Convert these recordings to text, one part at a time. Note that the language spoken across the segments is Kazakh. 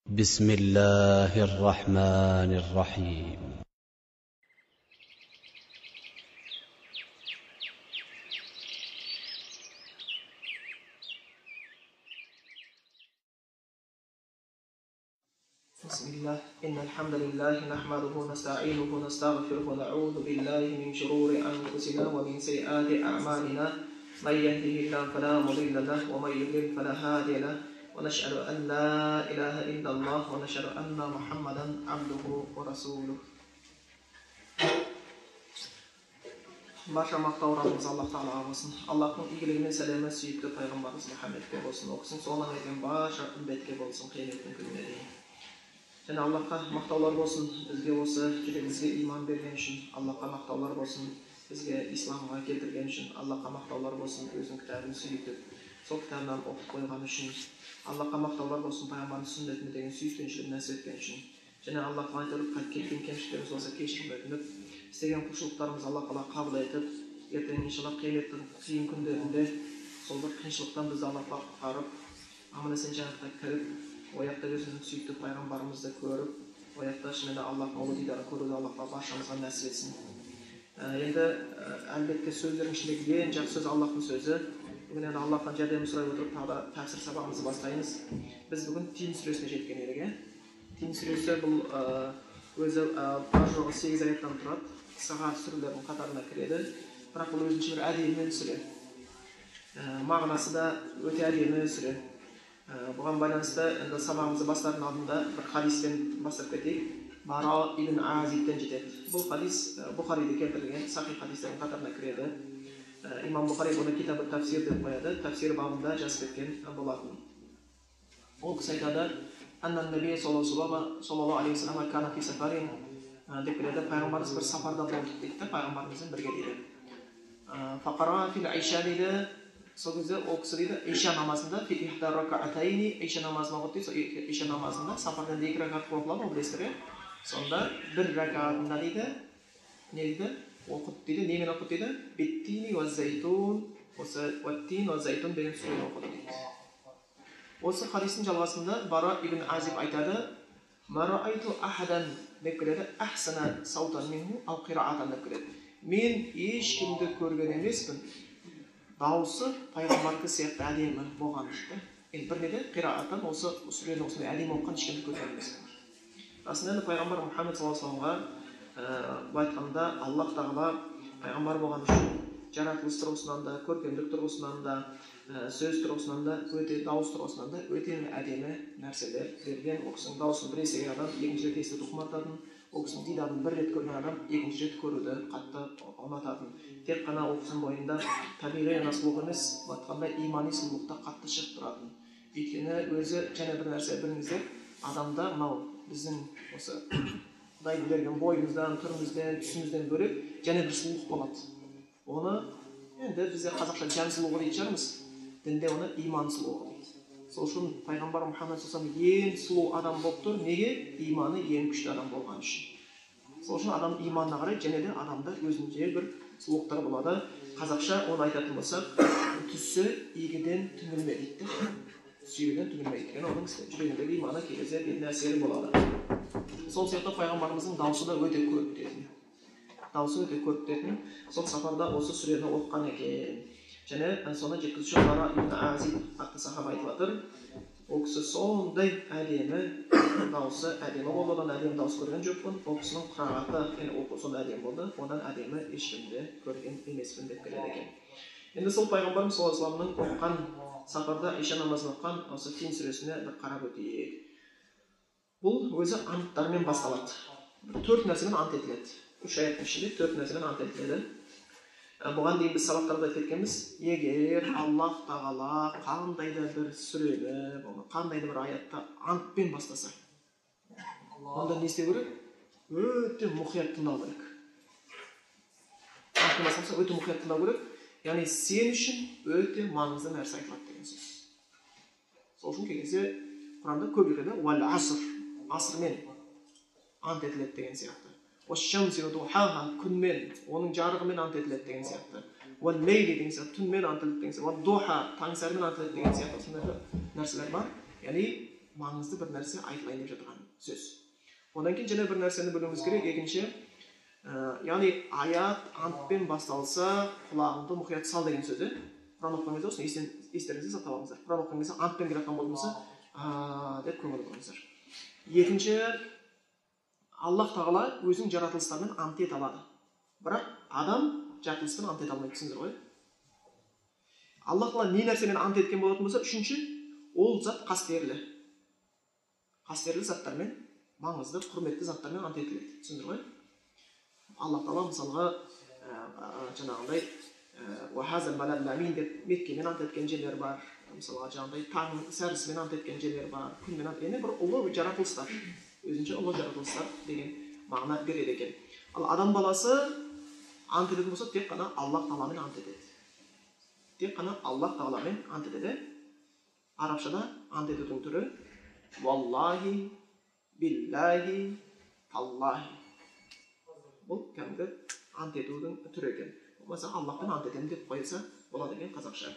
بسم الله الرحمن الرحيم. بسم الله. إن الحمد لله نحمده ونستعينه ونستغفره ونعوذ بالله من شرور أنفسنا ومن سيئات أعمالنا. من يهده الله فلا مضل له ومن يضلل فلا هادي له. ونشهد أن لا إله إلا الله ونشهد أن محمدا عبده ورسوله. Барша мақтау Раббымыз Аллах Тағалаға болсын. Аллахтың игілігі мен сәлемі сүйікті пайғамбарымыз Мұхаммедке болсын. Ол кісінің соңынан ерген барша үмбетке болсын қияметтің күніне дейін. Және Аллахқа мақтаулар болсын, бізге осы жүрегімізге иман берген үшін, Аллахқа мақтаулар болсын, бізге исламға келтірген үшін, Аллахқа мақтаулар болсын, өзінің кітабын сүйітіп, сол кітабынан оқып қойған үшін, Аллахқа мақтаулар болсын, пайғамбардың сүннетіне деген сүйіспеншілігін нәсіп еткен үшін. Және Аллахқа айтып, кеткен кемшіліктеріміз болса кешірім өтініп, істеген құлшылықтарымызды Аллах Тағала қабыл етіп, ертең иншалла қияметтің қиын күндерінде сол бір қиыншылықтан бізді Аллах Тағала құтқарып, аман есен жәннатқа кіріп, ояқта өзіміздің сүйікті пайғамбарымызды көріп, ояқта шынымен де Аллахтың ұлы дидарын көруді Аллах Тағала баршамызға нәсіп етсін. Енді әлбетте сөздердің ішіндегі ең жақсы сөз Аллахтың сөзі. Бүгін енді Аллахтан жәрдем сұрай отырып тағы да тәпсір сабағымызды бастаймыз. Біз бүгін Тин сүресіне жеткен едік, иә? Тин сүресі бұл өзі бар жоғы 8 аяттан тұрады. Қысқа сүрелердің қатарына кіреді. Бірақ бұл өзінше бір әдемі сүре. Мағынасы да өте әдемі сүре. Бұған байланысты енді сабағымызды бастардың алдында бір хадиспен бастап кетейік. Бара ибн Азибтен жетеді. Бұл хадис Бұхариде келтірілген сахих хадистердің қатарына кіреді. Имам Бұхари бұны китабы тафсир деп қояды. Тафсир бабында жазып кеткен болатын. Ол кісі айтады: «Аннан наби саллаллаху алейхи вассалам кана фи сафарин» деп келеді. Пайғамбарымыз бір сапарда болдық дейді, пайғамбарымызбен бірге дейді. Фақара фил иша дейді. Сол кезде ол кісі дейді, иша намазында фи ихда ракаатайни, иша намазын оқыды дейді. Сол иша намазында сапардан 2 ракат оқылады ғой, білесіздер, иә? Сонда бір ракатында дейді, не дейді? Оқыды дейді, немен оқыды дейді? Биттини уа зайтун, осы уаттин уа зайтун деген сүрені оқыды дейді. Осы хадистің жалғасында Бара ибн Азиб айтады: «Ма раайту ахадан» деп келеді, «ахсана саутан минху ау қираатан» деп келеді. Мен ешкімді көрген емеспін, дауысы пайғамбардікі сияқты әдемі болған дейді. Енді бір неде қирааттан осы сүрені осындай әдемі оқыған ешкімді көрген емеспін. Расында енді пайғамбар Мұхаммед саллаллаху алейхи вассаламға былай айтқанда Аллах Тағала пайғамбар болған үшін жаратылыс тұрғысынан да, көркемдік тұрғысынан да, сөз тұрғысынан да, өте дауыс тұрғысынан да өте әдемі нәрселер берген. Ол кісінің дауысын бір естіген адам екінші рет естуді құмартатын, ол кісінің дидарын бір рет көрген адам екінші рет көруді қатты ұнататын. Тек қана ол кісінің бойында табиғи ғана сұлулық емес, былай айтқанда имани сұлулық та қатты шығып тұратын. Өйткені өзі және бір нәрсе біліңіздер, адамда мынау біздің осы Құдайдың берген бойымыздан, түрімізден, түсімізден бөлек және бір сұлулық болады. Оны енді бізде қазақша жан сұлулығы дейтін шығармыз, дінде оны иман сұлулығы дейді. Сол үшін пайғамбар Мұхаммед саллаллаху алейхи вассалам ең сұлу адам болып тұр. Неге? Иманы ең күшті адам болған үшін. Сол үшін адам иманына қарай және де адамда өзінше бір сұлулықтар болады. Қазақша оны айтатын болсақ, түсі игіден түңілме дейді. Сүйегінен түңілме, өйткені оның жүрегіндегі иманы кей кезде бетіне әсері болады. Сол сияқты пайғамбарымыздың дауысы да өте көріктетін. Дауысы өте көріктетін. Сол сапарда осы сүрені оқыған екен. Және соны жеткізуші Бара ибн Азиб атты сахаба айтып жатыр. Ол кісі сондай әдемі дауысы әдемі болды, одан әдемі дауыс көрген жоқпын. Ол кісінің қырағаты, яғни оқу сондай әдемі болды, одан әдемі ешкімді көрген емеспін деп келеді екен. Енді сол пайғамбарымыз саллаллаху алейхи вассаламның оқыған сапарда иша намазын оқыған осы Тин сүресіне бір қарап өтейік. Бұл өзі анттармен басталады. 4 нәрсемен ант етіледі. 3 аяттың ішінде 4 нәрсемен ант етіледі. Бұған дейін біз сабақтарда айтып кеткенбіз, егер Аллах Тағала қандай да бір сүрені, қандай да бір аятты антпен бастаса, онда не істеу керек? Өте мұқият тыңдау керек. Антпен бастаса өте мұқият тыңдау керек. Яғни сен үшін өте маңызды нәрсе айтылады деген сөз. Сол үшін кей кезде Құранда көп жерде уәл аср, асрмен ант етіледі деген сияқты. Уаш-шамси ва духаха, күнмен, оның жарығымен ант етіледі деген сияқты. Уәл лейли деген сияқты, түнмен ант етіледі деген сияқты. Уәд духа, таң сәрімен ант етіледі деген сияқты осындай нәрселер бар. Яғни маңызды бір нәрсе айтылайын деп жатқан сөз. Одан кейін және бір нәрсені білуіміз керек. Екінші, яғни аят антпен басталса, құлағыңды мұқият сал деген сөзі. Құран оқыған кезде осыны естеріңізде сақтап алыңыздар. Құран оқыған кезде антпен келе жатқан болса, деп көңіл бөліңіздер. Екінші, Аллах тағала өзінің жаратылыстарымен ант ете алады. Бірақ адам жаратылыспен ант ете алмайды, түсіндіңіздер ғой. Аллах тағала не нәрсемен ант еткен болатын болса, үшінші, ол зат қастерлі. Қастерлі заттармен, маңызды, құрметті заттармен ант етіледі. Түсіндіңдер ғой? Аллах тағала мысалға жаңағындай деп Меккемен ант еткен жерлер бар. Мысалға жаңағындай таң сәрісімен ант еткен жерлер бар, күнмен ант, яғни бір ұлы жаратылыстар, өзінше ұлы жаратылыстар деген мағына береді екен. Ал адам баласы ант ететін болса, тек қана Аллах тағаламен ант етеді. Тек қана Аллах тағаламен ант етеді. Арабшада ант етудің түрі валлахи, биллахи, таллахи. Бұл кәдімгі ант етудің түрі екен. Болмаса Аллахпен ант етемін деп қойса болады екен қазақша.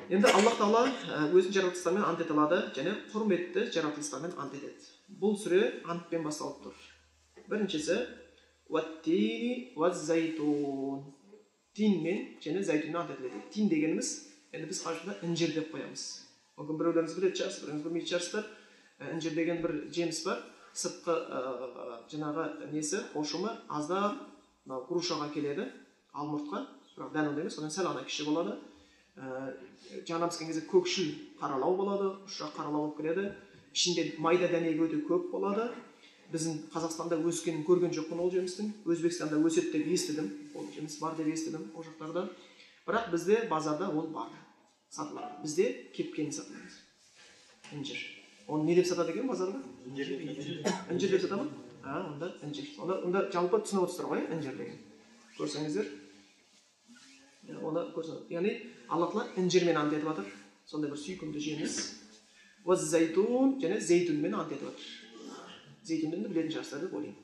Енді Аллах тағала өзінің жаратылыстарымен ант ете алады және құрметті жаратылыстармен ант етеді. Бұл сүре антпен басталып тұр. Біріншісі уаттини уаззайтун. Тинмен және зәйтүнмен ант етіледі. Тин дегеніміз, енді біз қазақшада інжір деп қоямыз. Мүмкін біреулеріңіз білетін шығарсыз, біреулеріңіз білмейтін шығарсыздар. Інжір деген бір жеміс бар. Сыртқы жаңағы несі, қошымы аздап мынау грушаға келеді, алмұртқа, бірақ дәл ондай емес, одан сәл ғана кіші болады. Жаңа піскен кезде көкшіл қаралау болады, ұшырақ қаралау болып келеді. Ішінде майда дәнегі өте көп болады. Біздің Қазақстанда өскенін көрген жоқпын ол жемістің. Өзбекстанда өседі деп естідім, ол жеміс бар деп естідім ол жақтарда. Бірақ бізде базарда ол бар, сатылады. Бізде кепкені сатылады. Інжір. Оны не деп сатады екен базарда? Інжір деп сата ма? Онда інжір. Онда жалпы түсініп отырсыздар ғой, інжір деген. Көрсеңіздер, оны көрсеңіздер. Яғни Алла тағала інжірмен ант етіп жатыр. Сондай бір сүйкімді жеміс. Уаз-зайтун және зәйтүнмен ант етіп жатыр. Зәйтүнді білетін шығарсыздар деп ойлаймын.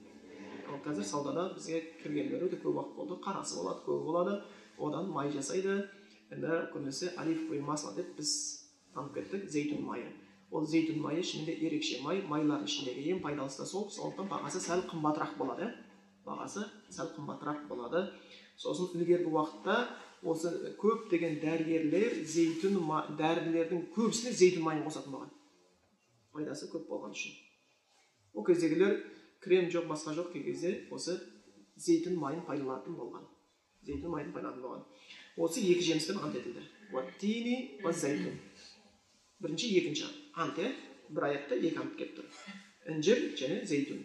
Ал қазір саудада бізге кіргендері өте көп уақыт болды. Қарасы болады, көгі болады. Одан май жасайды. Енді көбінесе оливковый масло деп біз танып кеттік, зәйтүн майы. Ол зәйтүн майы шынында ерекше май, майлардың ішіндегі ең пайдалысы да сол, сондықтан бағасы сәл қымбатырақ болады. Бағасы сәл қымбатырақ болады. Сосын ілгергі уақытта осы көптеген дәрігерлер зәйтүн дәрілердің көбісіне зәйтүн майын қосатын болған. Пайдасы көп болған үшін. Ол кездегілер крем жоқ, басқа жоқ, кей кезде осы зәйтүн майын пайдаланатын болған. Зәйтүн майын пайдаланатын болған. Осы екі жеміспен ант етілді. Уаттини уаз-зәйтүн. Бірінші, екінші ант, бір аятта екі ант келіп тұр. Інжір және зәйтүн.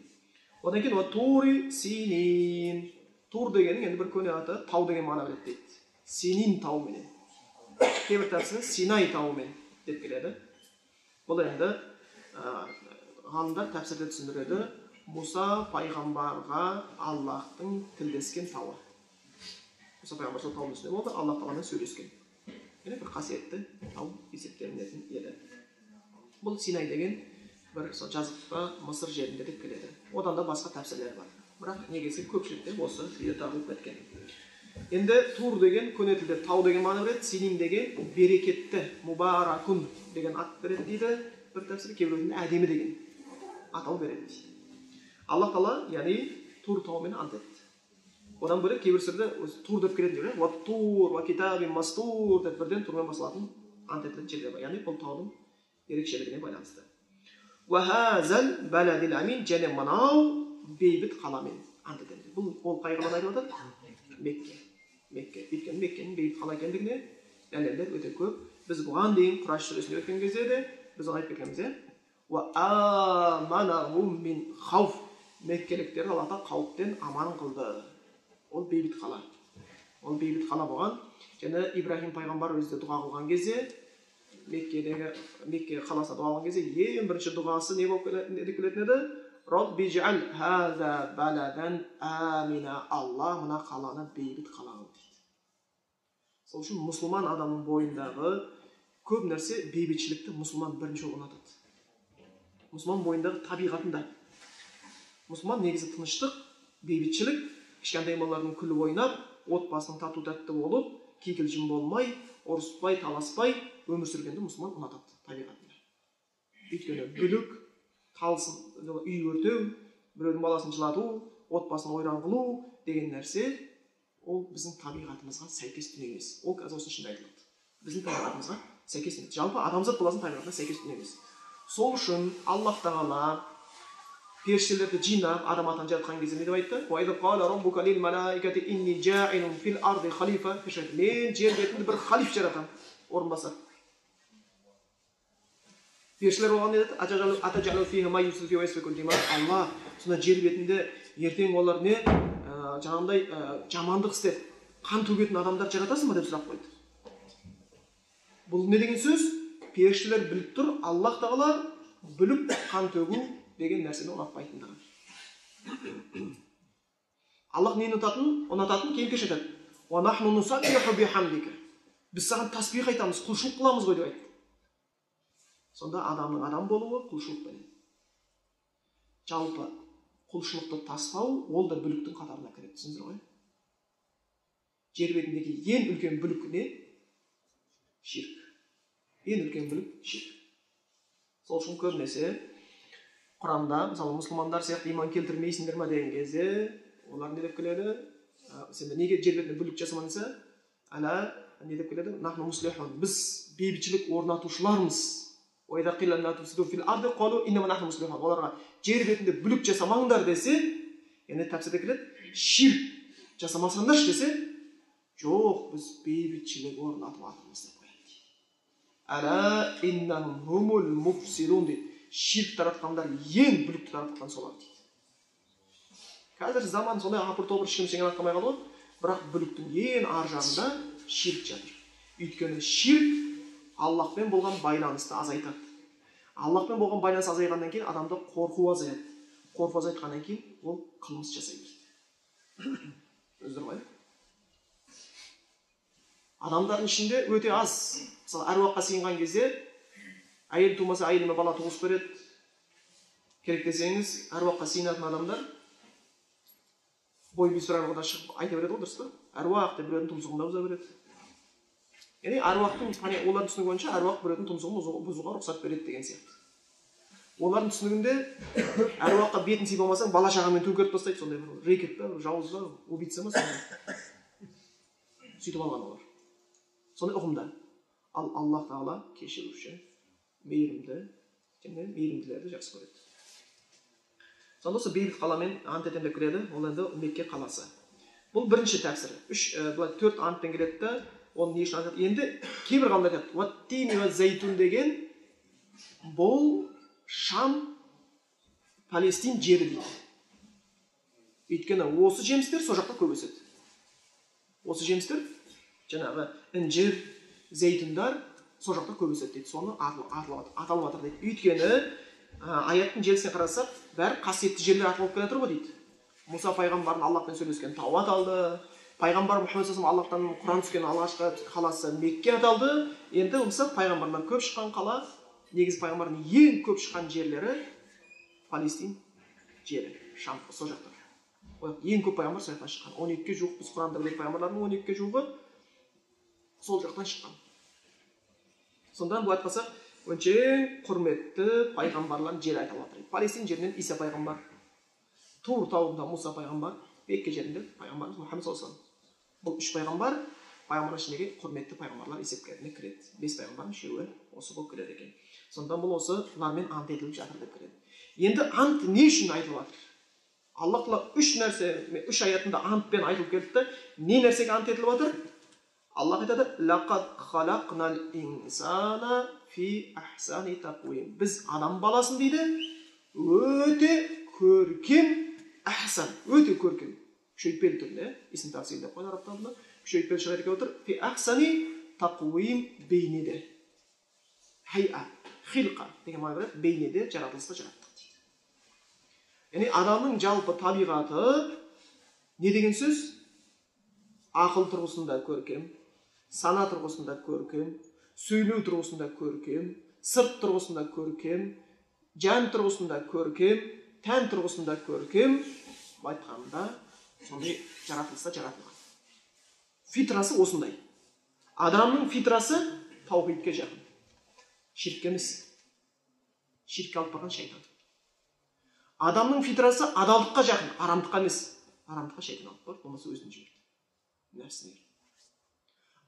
Одан кейін уа-тури синин. Тур дегенің енді бір көне аты тау деген мағына береді дейді. Синин тауыменен. Кейбір тәпсірде Синай тауымен деп келеді. Бұл енді ғалымдар тәпсірде түсіндіреді. Мұса пайғамбарға Аллахтың тілдескен тауы. Мұса пайғамбар сол таудың үстінде болды, Аллах тағаламен сөйлескен. Яғни бір қасиетті тау есептелінетін еді. Бұл Синай деген бір жазықтықта Мысыр жерінде деп келеді. Одан да басқа тәпсірлер бар. Бірақ негізгі көпшілікте осы жүйе тағылып кеткен. Енді Тур деген көне тілде тау деген мағына береді, Синин деген берекетті, мубаракун деген ат береді дейді. Бір тәпсір кейбіреуінде әдемі деген атау береді дейді. Аллах тағала яғни Тур тауымен ант етті. Одан бөлек кейбір сүреде Тур деп келетін жерлер, уа тур, уа китабин мастур деп бірден турмен басталатын ант етілетін жерлер бар. Яғни бұл таудың ерекшелігіне байланысты. Уа хазал баладил амин және мынау бейбіт қаламен ант етеміз. Бұл ол қай қаланы айтып жатыр? Мекке. Мекке. Өйткені Меккенің бейбіт қала екендігіне дәлелдер өте көп. Біз бұған дейін Құраш сүресінде өткен кезде де біз оны айтып кеткенбіз, иә? Уа аманахум мин хауф. Меккеліктерді Алла тағала қауіптен аман қылды. Ол бейбіт қала. Ол бейбіт қала болған. Және Ибраһим пайғамбар өзі де дұға қылған кезде, Меккедегі Мекке қаласына дұға қылған кезде ең бірінші дұғасы не болып келетін еді? Рабби жа'ал хаза баладан амина. Алла мына қаланы бейбіт қала қыл дейді. Сол үшін мұсылман адамның бойындағы көп нәрсе бейбітшілікті мұсылман бірінші ұнатады. Мұсылман бойындағы табиғатында. Мұсылман негізі тыныштық, бейбітшілік, кішкентай балалардың күліп ойнап, отбасының тату тәтті болып, кикілжің болмай, ұрыспай, таласпай өмір сүргенді мұсылман ұнатады табиғатында. Өйткені бүлік, талсын, үй өртеу, біреудің баласын жылату, отбасын ойран қылу деген нәрсе, ол біздің табиғатымызға сәйкес дүние емес. Ол қазір осының ішінде айтылады. Біздің табиғатымызға сәйкес емес. Жалпы адамзат баласының табиғатына сәйкес дүние емес. Сол үшін Аллах тағала періштелерді жинап, Адам атаны жаратқан кезде не деп айтты? Мен жер бетінде бір халиф жаратамын, орынбасар. Періштелер оған не деді? Алла, сонда жер бетінде ертең олар не жаңағындай жамандық істеп, қан төгетін адамдар жаратасың ба деп сұрақ қойды. Бұл не деген сөз? Періштелер біліп тұр, Аллах тағала бүлік, қан төгу деген нәрсені ұнатпайтындығын. Аллах нені ұнататын кейін кеш айтады. Біз саған тасбих айтамыз, құлшылық қыламыз ғой деп айтты. Сонда адамның адам болуы құлшылықпенен. Жалпы құлшылықты тастау, ол да бүліктің қатарына кіреді, түсіндіңіздер ғой? Жер бетіндегі ең үлкен бүлік не? Ширк. Ең үлкен бүлік ширк. Сол үшін көбінесе Құранда, мысалы, мұсылмандар сияқты иман келтірмейсіңдер ма деген кезде, олар не деп келеді? Сендер неге жер бетінде бүлік жасамадың десе, ана не деп келеді? Нахну муслихун. Біз бейбітшілік орнатушылармыз. Оларға жер бетінде бүлік жасамаңдар десе, яғни тәпсірде келеді, ширк жасамасаңдаршы десе, жоқ, біз бейбітшілік орнатып жатырмыз деп қояды дейді. Ала иннахум хумул муфсидун дейді. Ширк таратқандар ең бүлікті таратқан солар дейді. Қазір заман сондай апыр-топыр, ешкім ештеңе анықтамай қалды ғой, бірақ бүліктің ең ар жағында ширк жатыр. Өйткені ширк Аллахпен болған байланысты азайтады. Аллахпен болған байланыс азайғаннан кейін адамда қорқу азаяды. Қорқу азайтқаннан кейін ол қылмыс жасай береді. Өздері ғой. Адамдардың ішінде өте аз. Мысалы, әруаққа сыйынған кезде әйел тумаса әйеліме бала туғызып береді. Керек десеңіз, әруаққа сыйынатын адамдар бой бейсұрағыдан шығып айта береді ғой, дұрыс па? Әруақ деп біреудің тұмсығын да бұза береді. Яғни әруақтың, олардың түсінігі бойынша әруақ біреудің тұмсығын бұзуға рұқсат береді деген сияқты. Олардың түсінігінде әруаққа бетін сипамасаң бала шағамен төңкеріп тастайды, сондай бір рэкет па, бір жауыз ба, убийца ма, сондай. Сөйтіп алған олар. Сондай ұғымда. Ал Аллах тағала кешіруші, мейірімді және мейірімділерді жақсы көреді. Сонда осы бейбіт қаламен ант етемін деп келеді, ол енді Мекке қаласы. Бұл бірінші тәпсір. Үш, былай төрт антпен келеді де, оны не үшін айтады? Енді кейбір ғалымдар айтады, уаттини уа зайтун деген бұл Шам, Палестин жері дейді. Өйткені осы жемістер сол жақта көп өседі. Осы жемістер, жаңағы інжір, зәйтүндар сол жақта көп өседі дейді. Соны аталып жатыр дейді. Өйткені аяттың желісіне қарасақ, бәрі қасиетті жерлер аталып келе жатыр ғой дейді. Мұса пайғамбардың Аллахпен сөйлескен тау аталды. Пайғамбар Мұхаммед саллаллаху алейхи вассалам Аллахтан Құран түскен алғашқы қаласы Мекке аталды. Енді болмаса пайғамбарлар көп шыққан қала, негізі пайғамбардың ең көп шыққан жерлері Палестин жері, Шам, сол жақта. Ең көп пайғамбар сол жақтан шыққан. 12-ге жуық біз Құранда білетін пайғамбарлардың 12-ге жуығы сол жақтан шыққан. Сонда былай айтқансақ, өңшең құрметті пайғамбарлардың жері айтылып жатыр. Палестин жерінен Иса пайғамбар, Тур тауында Мұса пайғамбар, Мекке жерінде пайғамбарымыз Мұхаммед саллаллаху алейхи вассалам. Бұл үш пайғамбар, пайғамбар ішіндегі құрметті пайғамбарлар есептеріне кіреді. 5 пайғамбардың үшеуі осы болып келеді екен. Сонда бұл осылармен ант етіліп жатыр деп келеді. Енді ант не үшін айтылып жатыр? Аллах тағала үш нәрсе, үш аятында антпен айтылып келді. Не нәрсеге ант етіліп жатыр? Аллах айтады: "Лақад халақнал инсана фи ахсани тақвим." Біз адам баласын дейді, өте көркем, ахсан, өте көркем. Күшейтпелі түрінде, исм тафсил деп қойды араб тілінде. Күшейтпелі шығады екен отыр. Фи ахсани тақвим бейнеде. Хайа, хилқа деген мағына береді. Бейнеде, жаратылыста жараттық дейді. Яғни адамның жалпы табиғаты не деген сөз? Ақыл тұрғысында көркем, сана тұрғысында көркем, сөйлеу тұрғысында көркем, сырт тұрғысында көркем, жан тұрғысында көркем, тән тұрғысында көркем, айтқанда сондай жаратылыста жаратылған. Фитрасы осындай. Адамның фитрасы таухидке жақын. Ширкке емес. Ширкке алып барған шайтан. Адамның фитрасы адалдыққа жақын, арамдыққа емес. Арамдыққа шайтан алып барып, болмаса өзін жіберді. Нәпсіне.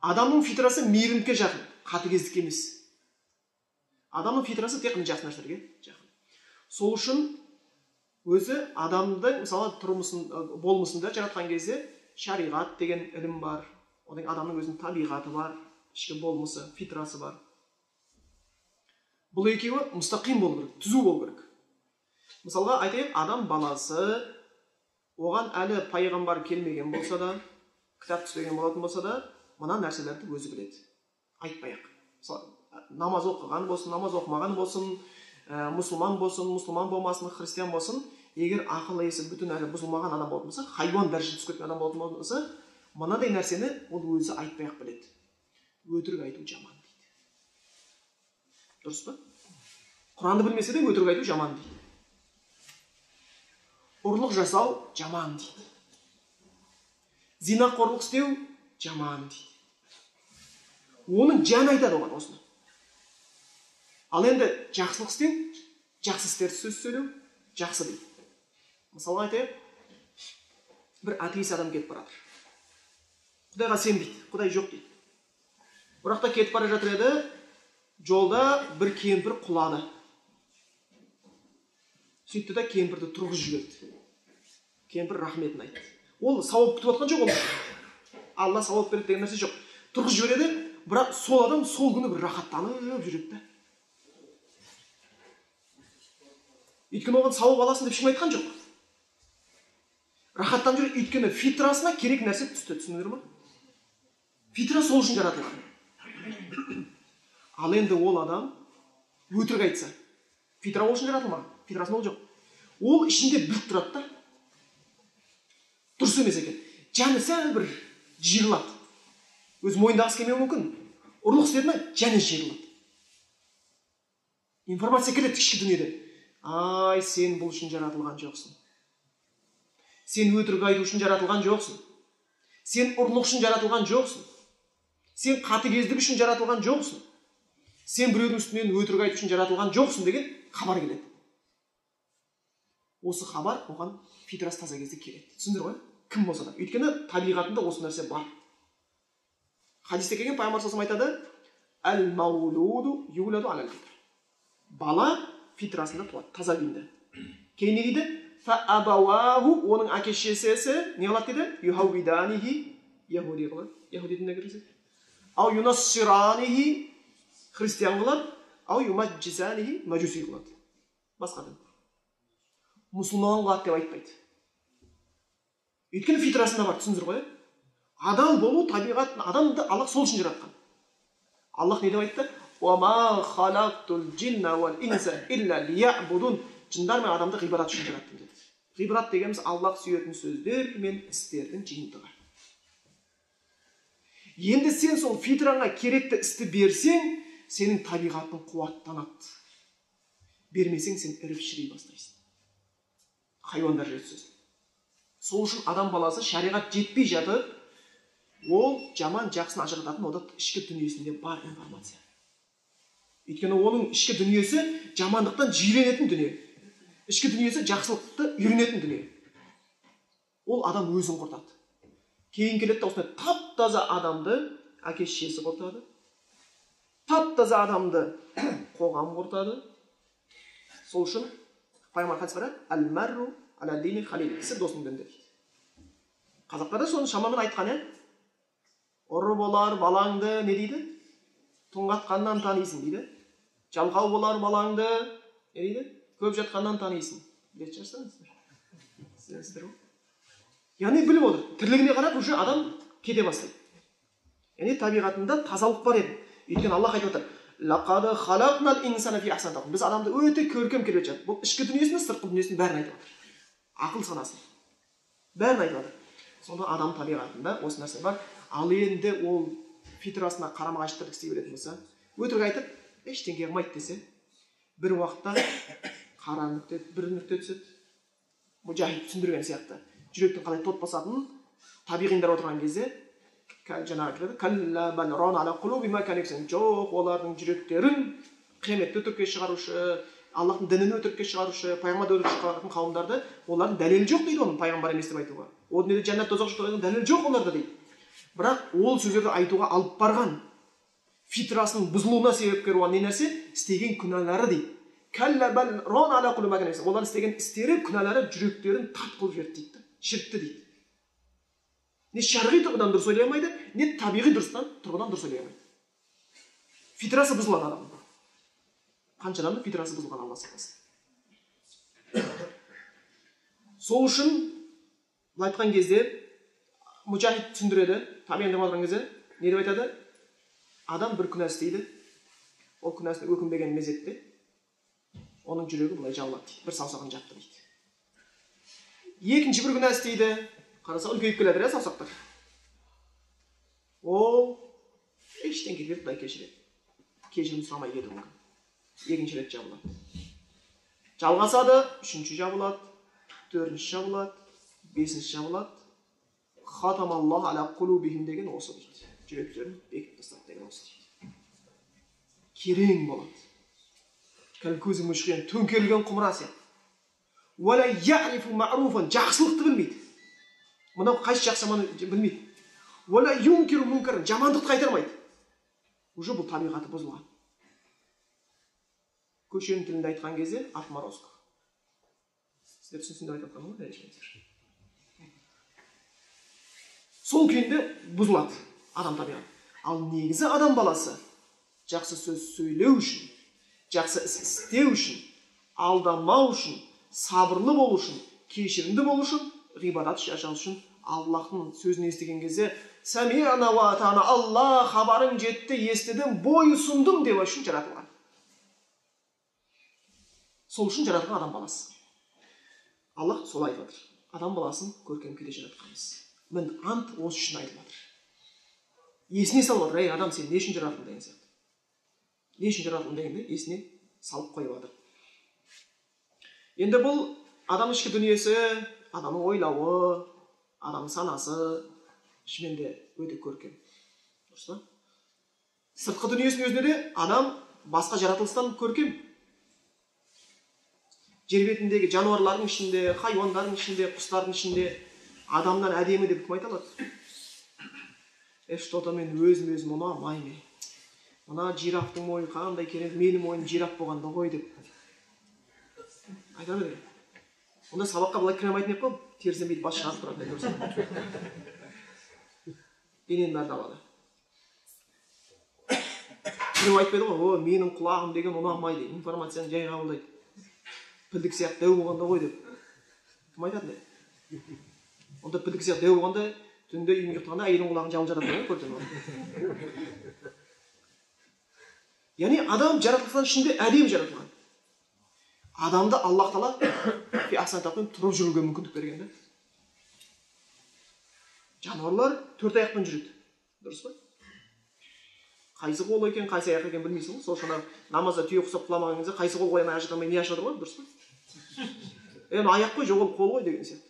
Адамның фитрасы мейірімдікке жақын, қатыгездікке емес. Адамның фитрасы тек қана жақсы нәрселерге жақын. Сол үшін өзі адамды, мысалы, тұрмысын, болмысында жаратқан кезде шариғат деген ілім бар, одан адамның өзінің табиғаты бар, ішкі болмысы, фитрасы бар. Бұл екеуі мұстақим болу керек, түзу болу керек. Мысалға айтайық, адам баласы оған әлі пайғамбар келмеген болса да, кітап түспеген болатын болса да, мына нәрселерді өзі біледі. Айтпай-ақ. Мысалы, намаз оқыған болсын, намаз оқымаған болсын, мұсылман болсын, мұсылман болмасын, христиан болсын, егер ақыл есі бүтін әлі бұзылмаған адам болатын болса, хайуан дәрежесіне түсіп кеткен адам болатын болса, мынадай нәрсені ол өзі айтпай-ақ біледі. Өтірік айту жаман дейді. Дұрыс па? Құранды білмесе де өтірік айту жаман дейді. Ұрлық жасау жаман дейді. Зинақорлық істеу жаман дейді. Оның жаны айтады оған осыны. Ал енді жақсылық істеу, жақсы істерді сөз сөйлеу, жақсы дейді. Мысалға айтайық, бір атеист адам кетіп баратыр. Құдайға сенбейді, Құдай жоқ дейді. Бірақ та кетіп бара жатыр еді, жолда бір кемпір құлады. Сөйтті де кемпірді тұрғызып жіберді. Кемпір рахметін айтты. Ол сауап күтіп жатқан жоқ ол. Алла сауап береді деген нәрсе жоқ. Тұрғызып жібереді, бірақ сол адам сол күні бір рахаттанып жүреді да. Өйткені оған сауап аласың деп ешкім айтқан жоқ. Рахаттанып жүреді, өйткені фитрасына керек нәрсе түсті, түсіндіңдер ма? Фитра сол үшін жаратылған. Ал енді ол адам өтірік айтса, фитра ол үшін жаратылмаған, фитрасында ол жоқ. Ол ішінде біліп тұрады да, дұрыс емес екен. Жаны сәл бір жиырылады. Өз мойындағысы келмеуі мүмкін. Ұрлық істеді ме, жаны жиырылады. Информация келеді ішкі дүниеден. Ай, сен бұл үшін жаратылған жоқсың. Сен өтірік айту үшін жаратылған жоқсың. Сен ұрлық үшін жаратылған жоқсың. Сен қатыгездік үшін жаратылған жоқсың. Сен біреудің үстінен өтірік айту үшін жаратылған жоқсың деген хабар келеді. Осы хабар оған фитрасы таза кезде келеді. Түсіндіңдер ғой? Кім болса да. Өйткені табиғатында осы нәрсе бар. Хадисте келген пайғамбар саллаллаху алейхи айтады: «Әл-маулуду юладу алал-фитр». Бала фитрасында туады, таза күйінде. Кейін не дейді? Фа-абауаху, оның әке шешесі не қылады дейді? Юхауиданихи, яхуди қылады, яхуди дініне кіргізеді. Ау юнассиранихи, христиан қылады. Ау юмаджисанихи, мажуси қылады. Басқа дін. Мұсылман қылады деп айтпайды. Өйткені фитрасында бар, түсіндіңіздер ғой? Адал болу табиғат, адамды Аллах сол үшін жаратқан. Аллах не деп айтты? «Уама халақтул джинна уал инса илля лиябудун». Жындар мен адамды ғибадат үшін жараттым деді. Ғибадат дегеніміз Аллах сүйетін сөздер мен істердің жиынтығы. Енді сен сол фитраңа керекті істі берсең, сенің табиғатың қуаттанады. Бермесең, сен іріп шіри бастайсың. Хайуандар жетсіз. Сол үшін адам баласы шариғат жетпей жатып, ол жаман жақсыны ажырататын ода ішкі дүниесінде бар информация. Өйткені оның ішкі дүниесі жамандықтан жиренетін дүние. Ішкі дүниесі жақсылықты үйренетін дүние. Ол адам өзін құртады. Кейін келеді де осындай тап-таза адамды әке шешесі құртады. Тап-таза адамды қоғам құртады. Сол үшін пайғамбар хадис бар, «Әл-марру аля дини халил», кісі досының дінінде дейді. Қазақтар да соны шамамен айтқан, ә? Ұры болар балаңды не дейді? Тоңғатқаннан танисың дейді. Жалқау болар балаңды не дейді? Көп жатқаннан танисың. Білетін шығарсыздар. Сіздер ғой. Яғни біліп отыр. Тірлігіне қарап уже адам кете бастайды. Яғни табиғатында тазалық бар еді. Өйткені Аллах айтып отыр: «Лақад халақнал инсана фи ахсани тақвим». Біз адамды өте көркем келбет жараттық. Бұл ішкі дүниесін, сыртқы дүниесін бәрін айтып отыр. Ақыл санасын бәрін айтып отыр. Сонда адам табиғатында осы нәрсе бар. Ал енді ол фитрасына қарама-қайшы тірлік істей беретін болса, өтірік айтып ештеңе қылмайды десе, бір уақытта қара нүкте, бір нүкте түседі. Мұжахид түсіндірген сияқты. Жүректің қалай тот басатынын табиғиндар отырған кезде жаңағы келеді. Калла бал рана ала қулубихим ма кану яксибун. Жоқ, олардың жүректерін қияметті өтірікке шығарушы, Аллахтың дінін өтірікке шығарушы, пайғамбарды өтірікке шығаратын қауымдарды, олардың дәлелі жоқ дейді оның пайғамбар емес деп айтуға. О дүниеде жәннат тозақ жоқ деген дәлел жоқ оларда дейді. Бірақ ол сөздерді айтуға алып барған фитрасының бұзылуына себепкер болған не нәрсе? Істеген күнәлары дейді. Олардың істеген істері, күнәлары жүректерін тат қылып жіберді дейді, шірітті дейді. Не шарғи тұрғыдан дұрыс ойлай алмайды, не табиғи тұрғыдан дұрыс ойлай алмайды. Фитрасы бұзылады адамның. Қанша адамның фитрасы бұзылған, Алла сақтасын. Сол үшін былай айтқан кезде Мужахид түсіндіреді, табиғин деп отырған кезде не деп айтады? Адам бір күнә істейді, ол күнәсіне өкінбеген мезетте оның жүрегі былай жабылады дейді, бір саусағын жапты дейді. Екінші бір күнә істейді, қараса үлкейіп келеді саусақтар. Ол ештеңе кетпейді, Құдай кешіреді. Кешірім сұрамай кетуі мүмкін. Екінші рет жабылады. Жалғасады, үшінші жабылады, төртінші жабылады, бесінші жабылады. Хатамаллаху аля қулубихим деген осы дейді. Жүректерін бекітіп тастады деген осы дейді. Керең болады. Көзі мүшкен, төңкерілген құмыра сияқты. Уәлә яърифу маъруфан, жақсылықты білмейді. Мынау қайсы жақсы жаман білмейді. Уәлә юнкиру мункаран, жамандықты қайтармайды. Уже бұл табиғаты бұзылған. Көшенің тілінде айтқан кезде отморозка. Сіздер түсінсін деп айтып жатқаным ғой, ренжімеңіздер. Сол күйінде бұзылады адам табиғаты. Ал негізі адам баласы жақсы сөз сөйлеу үшін, жақсы іс істеу үшін, алдамау үшін, сабырлы болу үшін, кешірімді болу үшін, ғибадат жасау үшін Аллахтың сөзін естіген кезде сәми'на уа атана, Алла хабарың жетті, естідім, бой ұсындым деп үшін жаратылған. Сол үшін жаратылған адам баласы. Аллах солай айтып жатыр. Адам баласын көркем күйде жаратқанбыз. Мін ант осы үшін айтылып жатыр. Есіне салып жатыр, ей адам, сен не үшін жаратылдың деген сияқты. Не үшін жаратылдың дегенді есіне салып қойып жатыр. Енді бұл адамның ішкі дүниесі, адамның ойлауы, адамның санасы шынымен де өте көркем. Дұрыс па? Сыртқы дүниесінің өзінде де адам басқа жаратылыстан көркем. Жер бетіндегі жануарлардың ішінде, хайуандардың ішінде, құстардың ішінде адамнан әдемі деп кім айта алады? Что-то мен өзім ұнамаймын. Мына жирафтың мойны қандай керемет, менің мойным жираф болғанда ғой деп айта береді. Онда сабаққа былай кіре алмайтын еді ғой, терісінен бүйтіп бас шығарып тұрады. Дененің бәрін алады. Біреу айтпайды ғой, о, менің құлағым деген ұнамайды, информацияны жай қабылдайды. Пілдік сияқты дәу болғанда ғой деп. Кім айтады не? Онда пілдік сияқты дәу болғанда түнде үйіне ұйықтағанда әйелінің құлағын жабылып жатады ғой, көрден. Яғни адам жаратылған ішінде әдемі жаратылған. Адамды Аллах тағала тұрып жүруге мүмкіндік берген да. Жануарлар төрт аяқпен жүреді. Дұрыс па? Қайсы қол екен, қайсы аяқ екен білмейсің ғой. Сол үшін намазда түйе құсап құламаған кезде қайсы қол қоямай ажырата алмай не ашып жатыр ғой, дұрыс па? Енді аяқ қой, жоқ ол қол ғой деген сияқты.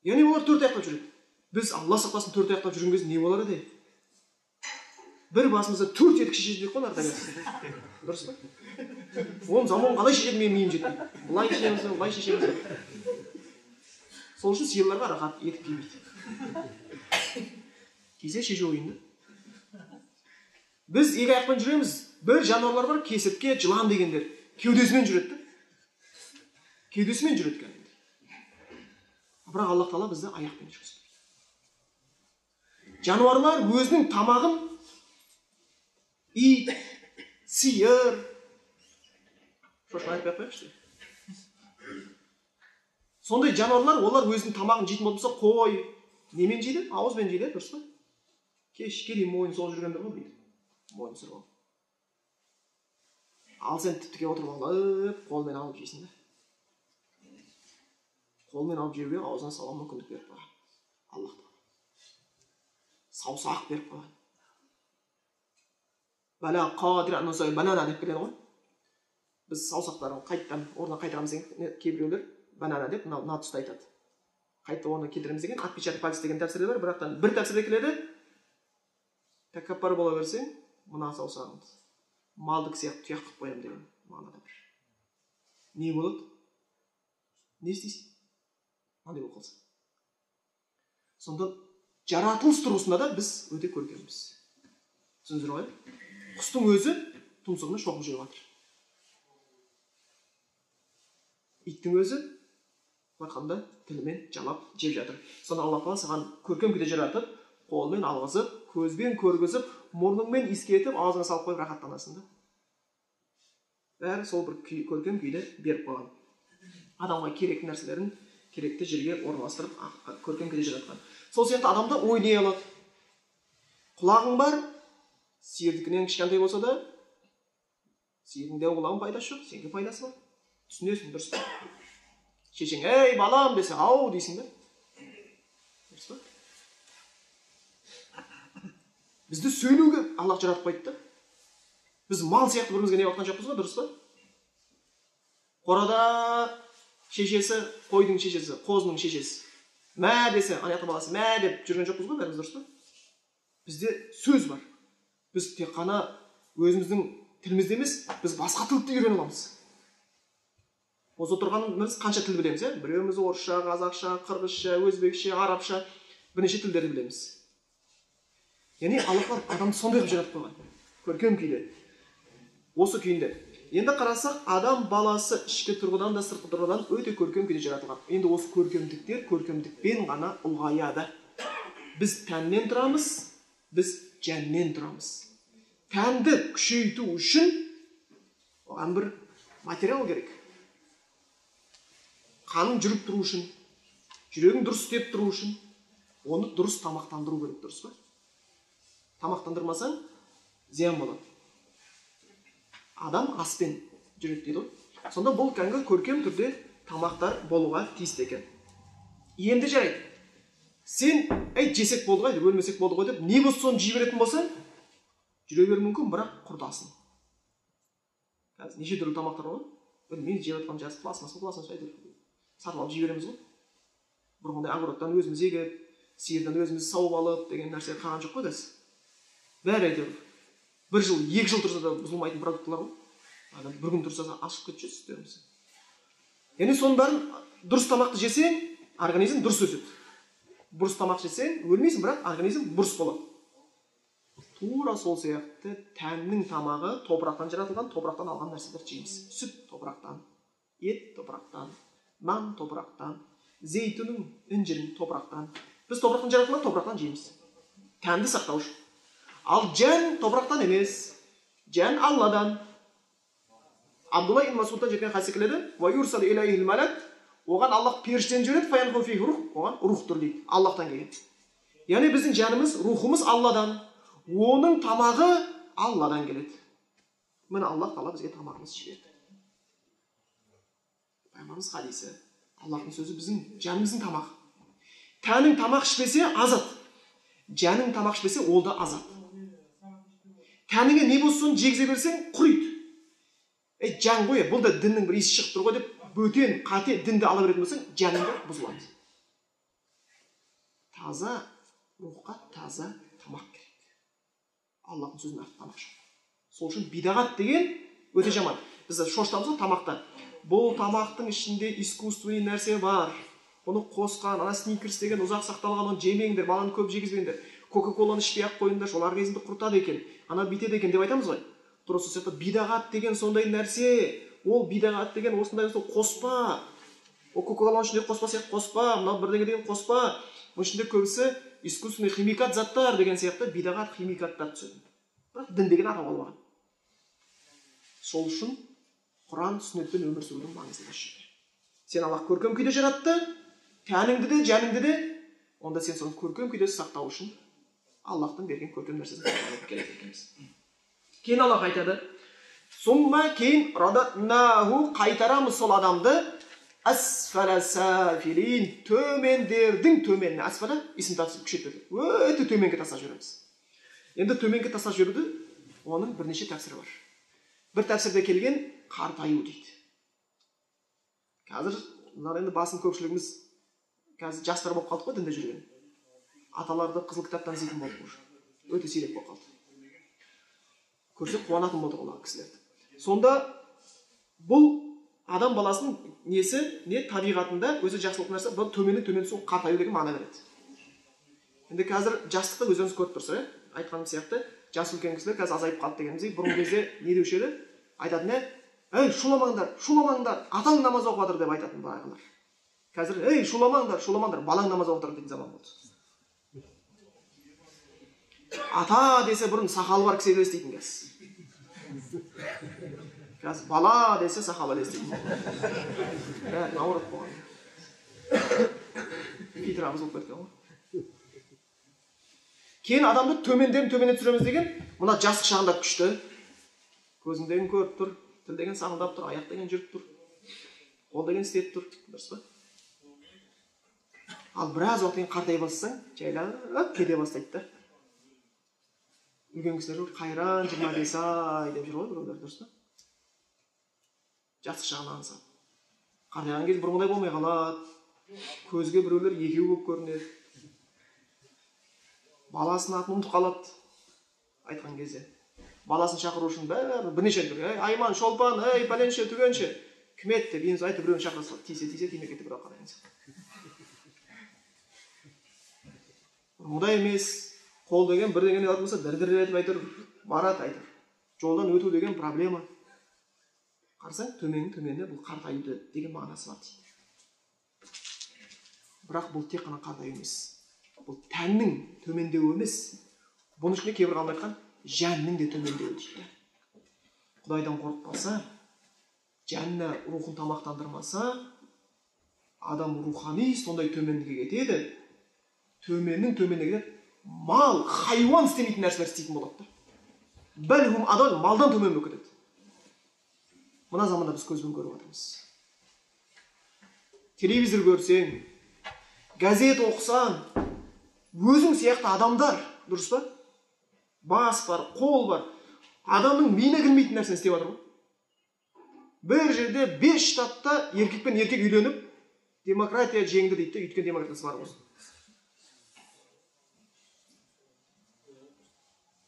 Яғни олар төрт аяқтап жүреді. Біз Алла сақтасын төрт аяқтап жүрген кезде не болар еді? Бір басымызда төрт етік шешеді қой нарда. Дұрыс па? Оның заман қалай шешеді, менің миым жетпейді. Былай шешеміз, былай шешеміз. Сол үшін сиырларға рахат етік кимейді. Кисе шешу қиын да. Біз екі аяқпен жүреміз. Бір жануарлар бар, кесіртке, жылан дегендер. Кеудесімен жүреді да. Кеудесімен жүреді кәдімгі. Бірақ Аллах тағала бізді аяқпен жүргізді. Жануарлар өзінің тамағын ит, сиыр, шошқа айтпай ақ қояйықшы. Сондай жануарлар, олар өзінің тамағын жейтін болса, қой немен жейді? Ауызбен жейді, дұрыс па? Кешке дейін мойын соғып жүргендер ғой дейді. Мойын сырып алып. Ал сен тіп-тіке отырып алып, қолмен алып жейсің да. Қолмен алып жеуге аузына салуға мүмкіндік беріп қойған Аллах тағала. Саусақ беріп қойған. Бәлә қадир ан банана деп келеді ғой. Біз саусақтарын қайттан орнына қайтарамыз деген кейбіреулер банана деп мына тұста айтады. Қайта орнына келтіреміз деген отпечаток пальца деген тәпсірде бар, бірақтан бір тәпсірде келеді. Тәкаппар бола берсең, мына саусағыңды Малдікі сияқты тұяқ қылып қоямын деген мағынада бір. Не болады? Не істейсің? Мынандай болып қалса. Сонда жаратылыс тұрғысында да біз өте көркембіз. Түсіндіңіздер ғой? Құстың өзі тұмсығымен шоқып жеп жатыр. Иттің өзі былай тілімен жалап жеп жатыр. Сонда Алла тағала саған көркем күйде жаратып, қолмен алғызып, көзбен көргізіп, мұрныңмен иіскетіп, аузыңа салып қойып рахаттанасың да. Бәрі сол бір көркем күйде беріп қойған. Адамға керекті нәрселерін керекті жерге орналастырып, көркем күйде жаратқан. Сол сияқты адам да ойлай алады. Құлағың бар, сиырдікінен кішкентай болса да, сиырдың дәу құлағының пайдасы жоқ, сенікі пайдасы бар. Түсінесің, дұрыс па? Шешең, ей балам десе, ау дейсің бе? Дұрыс па? Бізді сөйлеуге Аллах жаратып қойды да. Біз мал сияқты бірімізге не баққан жоқпыз ғой, дұрыс па? Қорада шешесі, қойдың шешесі, қозының шешесі. Мә десе, ана жақта баласы мә деп жүрген жоқпыз ғой, бәріміз, дұрыс па? Бізде сөз бар. Біз тек қана өзіміздің тілімізде емес, біз басқа тілді де үйрене аламыз. Осы отырғанымыз қанша тіл білеміз, ә? Біреуміз орысша, қазақша, қырғызша, өзбекше, арабша, бірнеше тілдерді білеміз. Яғни Аллах адамды сондай қылып жаратып қойған. Көркем күйде. Осы күйінде. Енді қарасақ, адам баласы ішкі тұрғыдан да сыртқы тұрғыдан өте көркем күйде жаратылған. Енді осы көркемдіктер көркемдікпен ғана ұлғаяды. Біз тәннен тұрамыз, біз жәннен тұрамыз. Тәнді күшейту үшін оған бір материал керек. Қаның жүріп тұру үшін, жүрегің дұрыс істеп тұру үшін, оны дұрыс тамақтандыру керек, дұрыс па? Тамақтандырмасаң, зиян болады. Адам аспен жүреді дейді ғой. Сонда бұл кәдімгі көркем түрде тамақтар болуға тиісті екен. Енді жарайды. Сен, әй, жесек болды ғой, өлмесек болды ғой деп, не болса соны жей беретін болсаң, жүре беруі мүмкін, бірақ құртасың. Қазір неше түрлі тамақтар бар ғой. Білмеймін, жеп жатқан жас пластмасс, пластмасс әйтеуір сатып алып жей береміз ғой. Бұрынғыдай огородтан өзіміз егіп, сиырдан өзіміз сауып алып деген нәрсе қалған жоқ қой қазір. Бәрі әйтеуір бір жыл, екі жыл тұрса да бұзылмайтын продуктылар ғой. Адам бір күн тұрса да ашып кетші сүттеріміз. Яғни соның бәрін дұрыс тамақты жесең, организм дұрыс өседі. Бұрыс тамақ жесең, өлмейсің, бірақ организм бұрыс болады. Тура сол сияқты тәннің тамағы топырақтан жаратылған, топырақтан алған нәрселер жейміз. Сүт топырақтан, ет топырақтан, нан топырақтан, зейтүнің, інжірің топырақтан. Біз топырақтан жаратылған, топырақтан жейміз. Тәнді сақтау үшін. Ал жан топырақтан емес, жан Алладан. Абдулла ибн Масудтан жеткен хадис келеді. Ва юрсал илайхил малак, оған Аллах періштені жібереді, фаянфу фихи рух, оған рух тұр дейді, Аллахтан келген. Яғни біздің жанымыз, рухымыз Алладан. Оның тамағы Алладан келеді. Міне Аллах тағала бізге тамағымыз жіберді. Пайғамбарымыз хадисі, Аллахтың сөзі біздің жанымыздың тамағы. Тәнің тамақ ішпесе азат. Жаның тамақ ішпесе ол да азат. Тәніңе не болса соны жегізе берсең құриды. Ей, жан ғой, бұл да діннің бір иісі шығып тұр ғой деп бөтен қате дінді ала беретін болсаң, жаның да бұзылады. Таза рухқа таза тамақ керек. Аллахтың сөзінен артық тамақ жоқ. Сол үшін бидағат деген өте жаман. Біз шошытамыз ғой тамақтан. Бұл тамақтың ішінде искусственный нәрсе бар. Бұны қосқан, ана сникерс деген ұзақ сақталған, оны жемеңдер, баланы көп жегізбеңдер. Кока-коланы ішпей ақ қойыңдар, ол организмді құртады екен, ана бүйтеді екен деп айтамыз ғой. Тура сол сияқты бидағат деген сондай нәрсе. Ол бидағат деген осындай сол қоспа. Ол кока-коланың ішінде қоспа сияқты қоспа, мынау бірдеңе деген қоспа. Бұның ішінде көбісі искусственный химикат заттар деген сияқты бидағат химикаттар түседі. Бірақ дін деген атау алған. Сол үшін Құран сүннетпен өмір сүрудің маңыздылығы осы. Сен Аллах көркем күйде жаратты, тәніңді де, жаныңды де, онда сен соны көркем күйде сақтау үшін Аллахтың берген көркем нәрсесін пайдаланып керек екенбіз. Кейін Аллах айтады: "Сумма кейін радатнаху, қайтарамыз сол адамды асфала сафилин, төмендердің төменіне." Асфала исім тапсырып күшейтіп берді. Өте төменге тастап жібереміз. Енді төменге тастап жіберуді оның бірнеше тәпсірі бар. Бір тәпсірде келген қартаю дейді. Қазір мына енді басым көпшілігіміз қазір жастар болып қалдық қой дінде жүрген. Аталарды қызыл кітаптан іздейтін болдық уже. Өте сирек болып қалды. Көрсе қуанатын болдық ол кісілерді. Сонда бұл адам баласының несі, не табиғатында өзі жақсылық нәрсе, бұл төменнің төмен түсу, қартаю деген мағына береді. Енді қазір жастықты өздеріңіз көріп тұрсыздар, ә? Айтқаным сияқты, жас үлкен кісілер қазір азайып қалды дегеніміздей, бұрынғы кезде не деуші еді? Айтатын, ей, шуламаңдар, шуламаңдар, атаң намаз оқып жатыр деп айтатын баяғылар. Қазір, ей, шуламаңдар, шуламаңдар, балаң намаз оқып жатыр дейтін заман болды. Ата десе бұрын сақалы бар кісі елестейтін қазір. Қазір бала десе сақалы елестейтін. Бәрін ауырып болған. Фитра бұзылып кеткен ғой. Кейін адамды төменден төмене түсіреміз деген, мына жастық шағында күшті. Көзің деген көріп тұр, тіл деген саңылдап тұр, аяқ деген жүріп тұр, қол деген істеп тұр, дұрыс па? Ал біраз уақыттан кейін қартая бастасаң, жайлап кете бастайды да. Үлкен кісілер қайран 25 ай деп жүр ғой біреулер, дұрыс па? Жастық шағын аңсап. Қартайған кезде бұрынғыдай болмай қалады. Көзге біреулер екеу болып көрінеді. Баласының атын ұмытып қалады айтқан кезде. Баласын шақыру үшін бәрі бірнеше рет, ей, Айман, Шолпан, ей, пәленше, түгенше, кім еді деп енді айтып біреуін шақыра салады. Тисе, тисе, тимей кетіп біреу қалады. Бұрынғыдай емес, қол деген бірдеңені алатын болса, дір-дір етіп әйтеуір барады әйтеуір. Жолдан өту деген проблема. Қарасаң, төменнің төменіне бұл қартаюды деген мағынасы бар дейді. Бірақ бұл тек қана қартаю емес. Бұл тәннің төмендеуі емес. Бұның ішінде кейбір ғалымдар айтқан, жанның де төмендеуі дейді. Құдайдан қорықпаса, жанына рухын тамақтандырмаса, адам рухани сондай төмендікке кетеді. Төменнің төменіне кетеді. Мал, хайуан істемейтін нәрселер істейтін болады да. Бәлхум адам малдан төмен болып кетеді. Мына заманда біз көзбен көріп жатырмыз. Телевизор көрсең, газет оқысаң, өзің сияқты адамдар, дұрыс па? Бас бар, қол бар. Адамның миына кірмейтін нәрсені істеп жатыр ғой. Бір жерде 5 штатта еркек пен еркек үйленіп, демократия жеңді дейді, өйткені демократиясы бар болсын.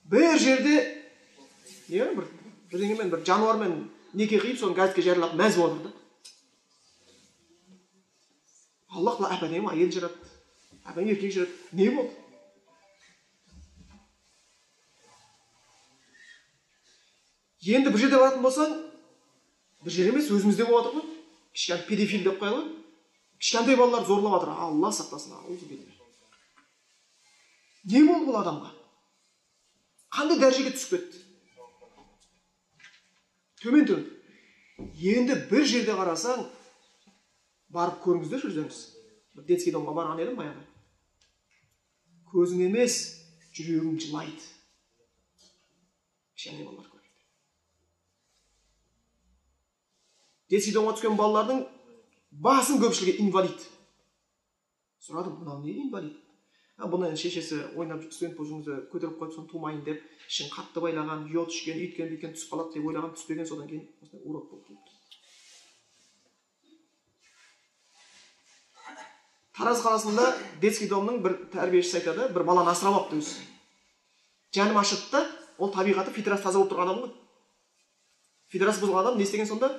Бір жерде не бір бірдеңемен, бір жануармен неке қиып, соны газетке жариялап мәз болып жатыр да. Аллах тағала әп-әдемі әйел жаратты, әп-әдемі еркек жаратты. Не болды? Енді бір жерде баратын болсаң, бір жер емес, өзімізде болып жатыр ғой. Кішкентай педофил деп қояды ғой. Кішкентай балалар зорлап жатыр. Алла сақтасын. Не болды бұл адамға? Қандай дәрежеге түсіп кетті? Төмен төмен. Енді бір жерде қарасаң, барып көріңіздерші өздеріңіз. Бір детский домға барған едім баяғыда. Көзің емес, жүрегің жылайды. Кішкентай балалар көреді. Детский домға түскен балалардың басым көпшілігі инвалид. Сұрадым, мынау не инвалид? Бұны шешесі ойнап студент болып жүргенде көтеріп қойып, соны тумайын деп, ішін қатты байлаған, йод ішкен, үйткен, бүйткен түсіп қалады деп ойлаған, түспеген, содан кейін осындай урод болып туыпты. Тараз қаласында детский домның бір тәрбиешісі айтады, бір баланы асырап алыпты өзі. Жаным ашыды да, ол табиғаты фитрасы таза болып тұрған адам ғой. Фитрасы бұзылған адам не істеген сонда?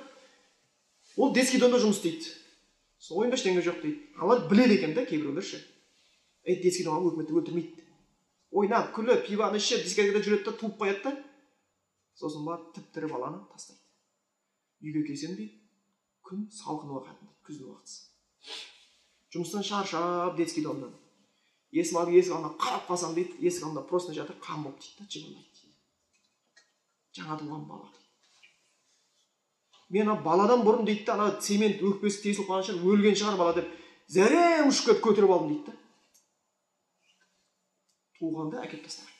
Ол детский домда жұмыс істейді. Сол ойында ештеңе жоқ дейді. Алар біледі екен да кейбіреулер ше. Ей, детский домға өкіметті өлтірмейді. Ойнап, күліп, пиваны ішіп, дискотекада жүреді да, туып қояды да. Сосын барып тіп-тірі баланы тастайды. Үйге келсем дейді, күн салқын уақыт дейді, күздің уақытысы. Жұмыстан шаршап детский домнан. Есім алып, есік алдына қарап қалсам дейді, есік алдында просто жатыр, қан болып дейді да, жыбырлайды дейді. Жаңа туған бала дейді. Мен ана баладан бұрын дейді да, ана цемент өкпесі тесіліп қалған шығар, өлген шығар бала деп, зәрем ұшып кетіп көтеріп алдым дейді да. Туғанда әкеп тастаған.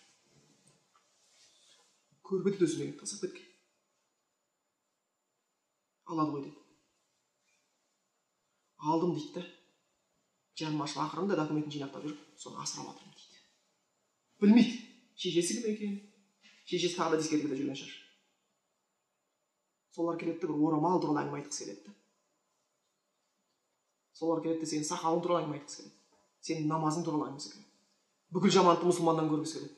Көрпе де төсемеген, тастап кеткен. Алады ғой деп. Алдым дейді да. Жаным ашып ақырында документін жинақтап жүріп, соны асырап жатырмын дейді. Білмейді, шешесі кім екен, шешесі тағы да дискотекада жүрген шығар. Солар келеді бір орамал туралы әңгіме айтқысы келеді. Солар келеді сенің сақалың туралы әңгіме айтқысы келеді. Сенің намазың туралы әңгімесі келеді. Бүкіл жамандықты мұсылманнан көргісі келеді.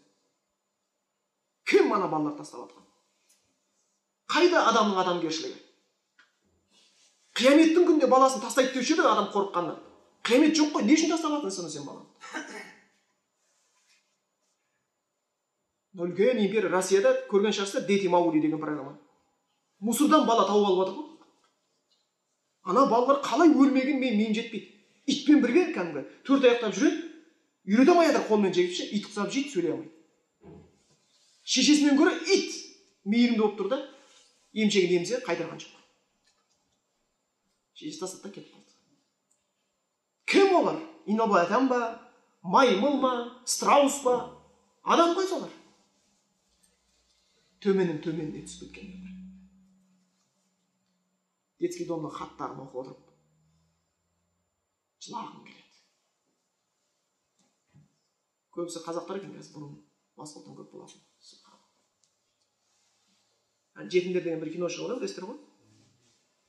Кім ана балалар тастап жатқан? Қайда адамның адамгершілігі? Қияметтің күнінде баласын тастайды деуші еді адам қорыққаннан. Қиямет жоқ қой, не үшін тастап жатырсың сен баланы? Үлкен империя Россияда көрген шығарсыздар, Дети Маугли деген программа. Мусордан бала тауып алып жатыр ғой. Ана балалар қалай өлмеген мен миым жетпейді. Итпен бірге кәдімгі төрт аяқтап жүреді, үйрете алмай жатыр қолмен жегіп ше, ит құсап жейді, сөйлей алмайды. Шешесінен гөрі ит мейірімді болып тұр да, емшегін емсе қайтарған жоқ. Шешесі тастады да кетіп қалды. Кім олар? Инопланетян ба? Маймыл ма? Страус па? Адам ғой солар. Төменнің төменіне түсіп кеткен. Детский домның хаттарын оқып отырып жылағым келеді. Көбісі қазақтар екен қазір, бұрын басқа ұлттан көп болатын. Жетімдер деген бір кино шығып, білесіздер ғой.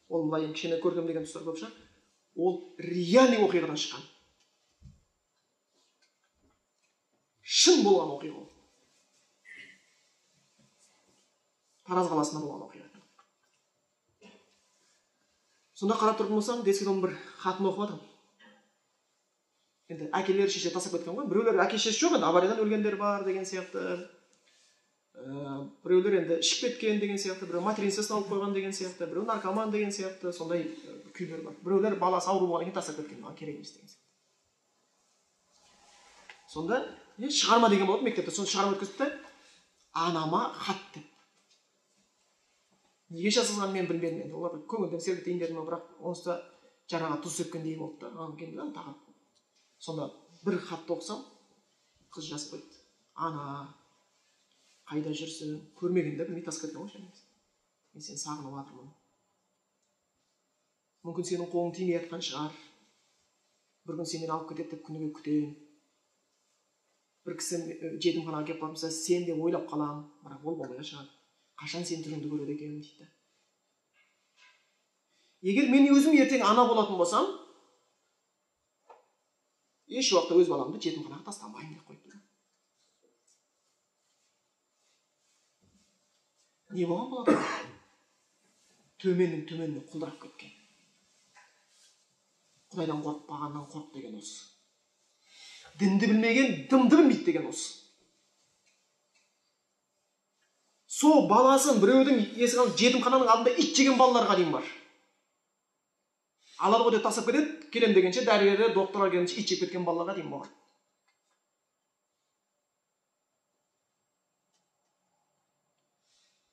Ол былай кішкене көркем деген тұстар көп шығар. Ол реальный оқиғадан шыққан. Шын болған оқиға ол. Тараз қаласында болған оқиға. Сонда қарап тұрып болсам, детский домның бір хатын оқып жатырмын. Енді әкелері шеше тастап кеткен ғой. Біреулер әке шешесі жоқ, енді авариядан өлгендер бар деген сияқты. Біреулер енді ішіп кеткен деген сияқты, біреу материнствосын алып қойған деген сияқты, біреу наркоман деген сияқты, сондай күйлер бар. Біреулер баласы ауру болғаннан кейін тастап кеткен, маған керек емес деген сияқты. Сонда шығарма деген болады мектепте, соны шығарма өткізіп те, анама хат деп. Неге жазылғанын мен білмедім енді. Олар көңілден сергітейін дедім, бірақ онысы да жараға тұз сепкендей болды да. Ана келді да тағы. Сонда бір хатты оқысам, қыз жазып қойды. Ана, қайда жүрсің? Көрмегенде білмей тасып кеткен ғой. Мен сені сағынып жатырмын. Мүмкін сенің қолың тимей жатқан шығар. Бір күн сен мені алып кетеді деп күніге күтемін. Бір кісі жетімханаға келіп қалып, сен деп ойлап қаламын, бірақ ол болмай шығады. Қашан сен түріңді көреді екенмін дейді. Егер мен өзім ертең ана болатын болсам, еш уақытта өз баламды жетімханаға тастамаймын деп қойыпты. Не болған болады? Төменнің төменіне құлдырап кеткен. Құдайдан қорықпағаннан қорық деген осы. Дінді білмеген дымды білмейді деген осы. Сол баласын біреудің есік алдында жетімхананың алдында ит жеген балаларға дейін бар. Алады ғой деп тастап кетеді, келем дегенше дәрігерлер, докторлар келгенше ит жеп кеткен балаларға дейін болған.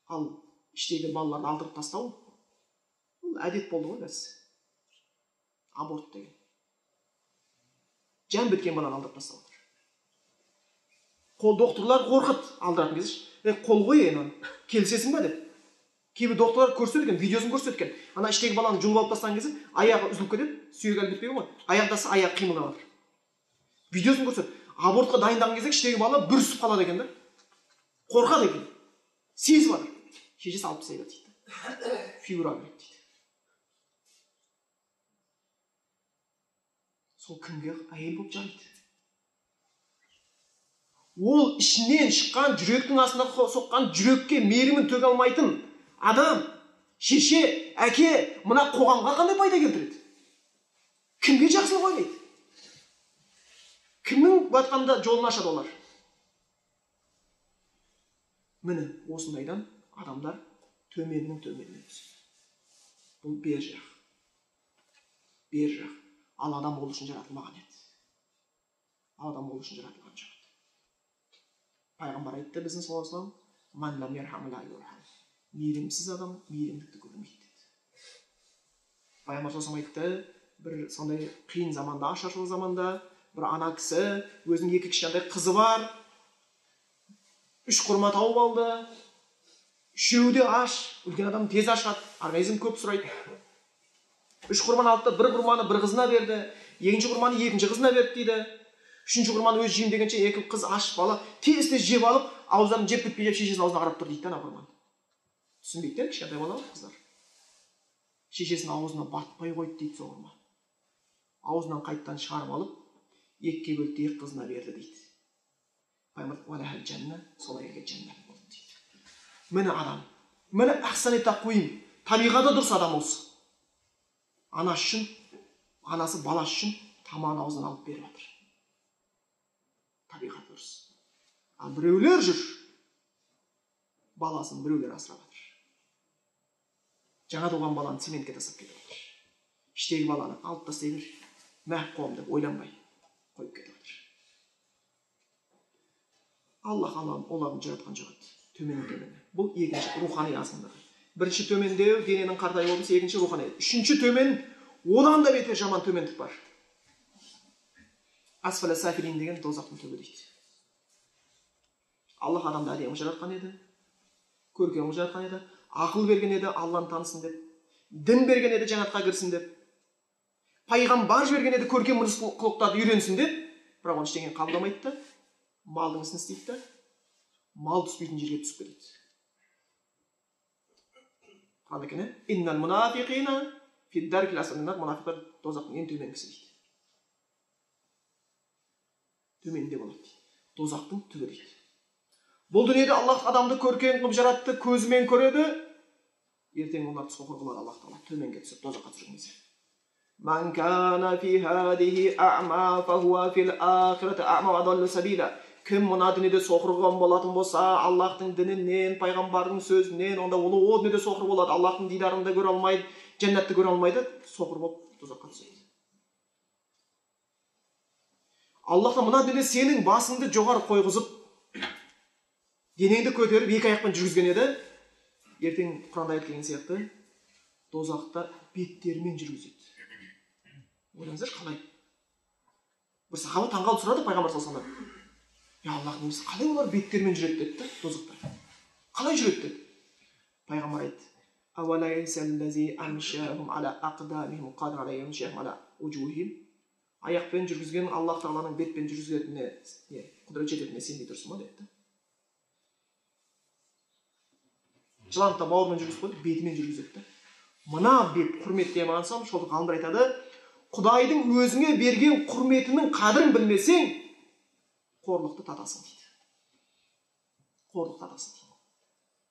Ал іштегі балаларды алдырып тастау бұл әдет болды ғой қазір. Аборт деген. Жан біткен баланы алдырып тастау. Қол докторлар қорқыт алдыратын кезде, қол қой енді, келісесің ба деп. Кейбір докторлар көрсетеді екен, видеосын көрсетеді екен. Ана іштегі баланы жұлып алып тастаған кезде аяғы үзіліп кетеді, сүйегі әлі бітпеген ғой. Аяқтаса аяғы қимылдап жатыр. Видеосын көрсетеді. Абортқа дайындаған кезде іштегі бала бүрісіп қалады екен да. Қорқады екен. Сезіп жатыр. Шешесі алып тастай бер дейді. Фигура керек дейді. Сол кімге әйел болып жарайды? Ол ішінен шыққан, жүректің астына соққан, жүрекке мейірімін төге алмайтын адам, шеше, әке, мына қоғамға қандай пайда келтіреді? Кімге жақсылық ойлайды? Кімнің батқанда жолын ашады олар? Міне осындайдан адамдар төменнің төменіне түседі. Бұл бер жақ. Бер жақ. Ал адам ол үшін жаратылмаған еді. Ал адам ол үшін жаратылған жоқ. Пайғамбар айтты біздің саллаллаху алейхи уассалам, мейірімсіз адам мейірімдікті көрмейді деді. Пайғамбар саллаллаху айтты, бір сондай қиын заманда, ашаршылық заманда бір ана кісі өзінің екі кішкентай қызы бар, 3 құрма тауып алды, үшеуі де аш, үлкен адам тез ашады, организм көп сұрайды. 3 құрманы алды да, бір құрманы бір қызына берді, екінші құрманы екінші қызына берді дейді. Үшінші құрманы өзі жеймін дегенше екі қыз аш бала тез-тез жеп алып, ауыздарын жеп бітпей жеп шешесінің аузына қарап тұр дейді ана құрманы. Түсінбейді де кішкентай бала қыздар. Шешесінің аузына батпай қойды дейді сол құрма. Аузынан қайттан шығарып алып, екіге бөлді, екі қызына берді дейді. Пайғамбар сол әйелге жәннат болды дейді. Міне адам Міне ахсани тақуим, табиғаты дұрыс адам осы. Анасы үшін, анасы баласы үшін тамағын аузынан алып беріп жатыр. Табиғаты дұрыс. Ал біреулер жүр, баласын біреулер асырап жатыр. Жаңа туған баланы цементке тастап кетіп жатыр. Іштегі баланы алып тастай бер, мәп қоғам деп ойланбай қойып кетіп жатыр. Аллах оларды жаратқан жоқ еді. Төменнен төмен. Бұл екінші рухани азғындығы. Бірінші төмендеу дененің қартаюы болса, екінші рухани. Үшінші төмен, одан да бетер жаман төмендік бар. Асфала сафилин деген тозақтың түбі дейді. Аллах адамды әдемі жаратқан еді, көркем жаратқан еді, ақыл берген еді, Алланы танысын деп, дін берген еді, жәннатқа кірсін деп, пайғамбар жіберген еді, көркем мінез құлықтарды үйренсін деп, бірақ оны ештеңені қабылдамайды да, малдың ісін істейді да, мал түспейтін жерге түсіп кетеді. Құранда екен, иннал мунафиқина фид-даркил асфали минан нар, мұнафиқтар тозақтың ең төменгісі дейді. Төменде болады дейді. Тозақтың түбі дейді. Бұл дүниеде Аллах адамды көркем қылып жаратты, көзімен көреді. Ертең оларды соқыр қылады Аллах тағала, төменге түсіп тозаққа түсірген кезде. Ман кана фи хадихи а'ма фахуа фил ахирати а'ма ва адаллу сабила. Кім мына дүниеде соқыр қылған болатын болса, Аллахтың дінінен, пайғамбардың сөзінен, онда ол о дүниеде соқыр болады, Аллахтың дидарын да көре алмайды, жәннатты көре алмайды, соқыр болып тозаққа түседі. Аллах та мына дүниеде сенің басыңды жоғары қойғызып, денеңді көтеріп, екі аяқпен жүргізген еді. Ертең Құранда айтылған келген сияқты, тозақта беттерімен жүргізеді. Ойлаңыздаршы, қалай? Бір сахаба таңғалып сұрады пайғамбар саллаллаху алейхи вассалам. Я Аллах, немесе қалай олар беттерімен жүреді деді да, тозақта. Қалай жүреді деді. Пайғамбар айтты: аяқпен жүргізген Аллах тағаланың бетпен жүргізетініне, не, құдірет жететініне сенбей тұрсың ба деді. Жыланды да бауырымен жүргізіп қойды, бетімен жүргізеді да. Мына бет құрмет деген соң, сол ғалымдар айтады, Құдайдың өзіңе берген құрметінің қадірін білмесең, қорлықты татасың дейді. Қорлық татасың дейді.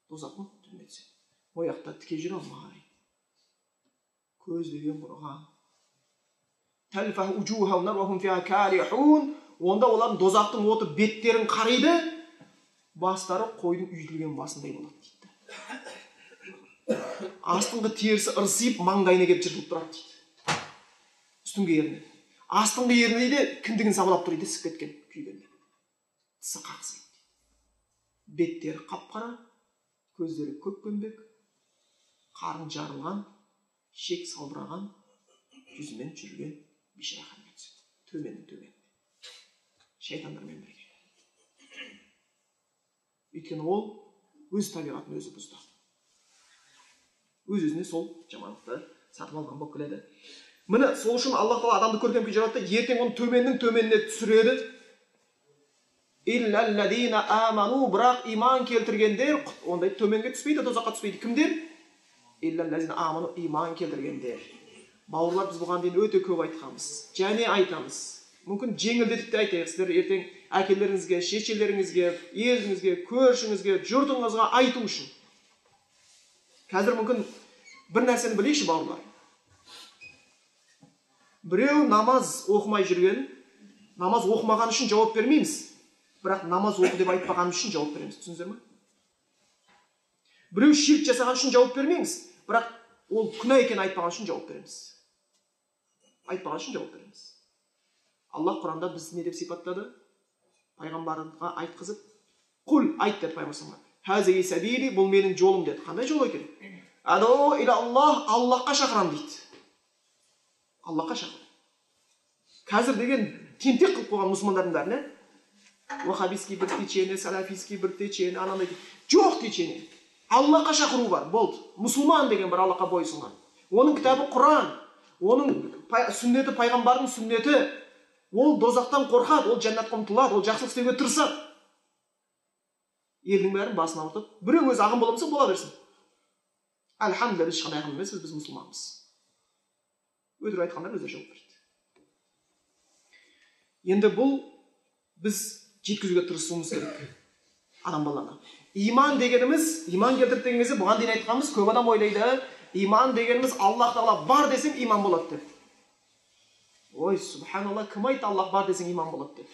Тозақтың түбіне түседі. Ол жақта тіке жүре алмай, көз деген құрған. Онда олардың дозақтың оты беттерін қариды, бастары қойдың үйітілген басындай болады дейді. Астыңғы терісі ырсиып маңдайына келіп жыртылып тұрады дейді. Үстіңгі ерні. Астыңғы ерні дейді, кіндігін сабалап тұр дейді, ісіп кеткен күйгеннен. Тісі қақсиды. Беттері қап-қара, көздері көкпеңбек, қарын жарылған, шек салбыраған, жүзімен жүрген бейшара халге түседі. Төменнің төменіне. Шайтандармен бірге. Өйткені ол өз табиғатын өзі бұзды. Өз өзіне сол жамандықты сатып алған болып келеді. Міне сол үшін Аллах тағала адамды көркем күй жаратты, ертең оны төменнің төменіне түсіреді. Иллаллазина аману, бірақ иман келтіргендер ондай төменге түспейді, тозаққа түспейді. Кімдер? Иллаллазина аману, иман келтіргендер. Бауырлар, біз бұған дейін өте көп айтқанбыз, және айтамыз. Мүмкін жеңілдетіп те айтайық, сіздер ертең әкелеріңізге, шешелеріңізге, еліңізге, көршіңізге, жұртыңызға айту үшін. Қазір мүмкін бір нәрсені білейікші, бауырлар. Біреу намаз оқымай жүрген, намаз оқымаған үшін жауап бермейміз. Бірақ намаз оқы деп айтпаған үшін жауап береміз. Түсіндіңіздер ме? Біреу ширк жасаған үшін жауап бермейміз, бірақ ол күнә екенін айтпаған үшін жауап береміз. Айтпаған үшін жауап береміз. Аллах Құранда бізді не деп сипаттады? Пайғамбарға айтқызып, құл айт деді пайғамбар. Хазиги сабили, бұл менің жолым деді. Қандай жол екен? Адо иля Аллах, Аллахқа шақырам дейді. Аллахқа шақыр. Қазір деген тентек қылып қойған мұсылмандардың бәріне ваххабистский бір течение, салафистский бір течение, анандай жоқ течение. Аллахқа шақыру бар, болды. Мұсылман деген бір Аллахқа бойұсынған. Оның кітабы Құран, оның сүннеті пайғамбардың сүннеті. Ол дозақтан қорқады, ол жәннатқа ұмтылады, ол жақсылық істеуге тырысады. Елдің бәрін басын ауыртып, біреу өзі ағым бола бола берсін. Альхамдулилля, біз ешқандай ағым емеспіз, біз мұсылманбыз. Өтірік айтқандар өздері жауап береді. Енді бұл біз жеткізуге тырысуымыз керек адам балаларына. Иман дегеніміз, иман келтіріп деген кезде бұған дейін айтқанбыз, көп адам ойлайды, иман дегеніміз Аллах тағала бар десең иман болады деп. Ой, субханалла, кім айтты Аллах бар десең иман болады деп?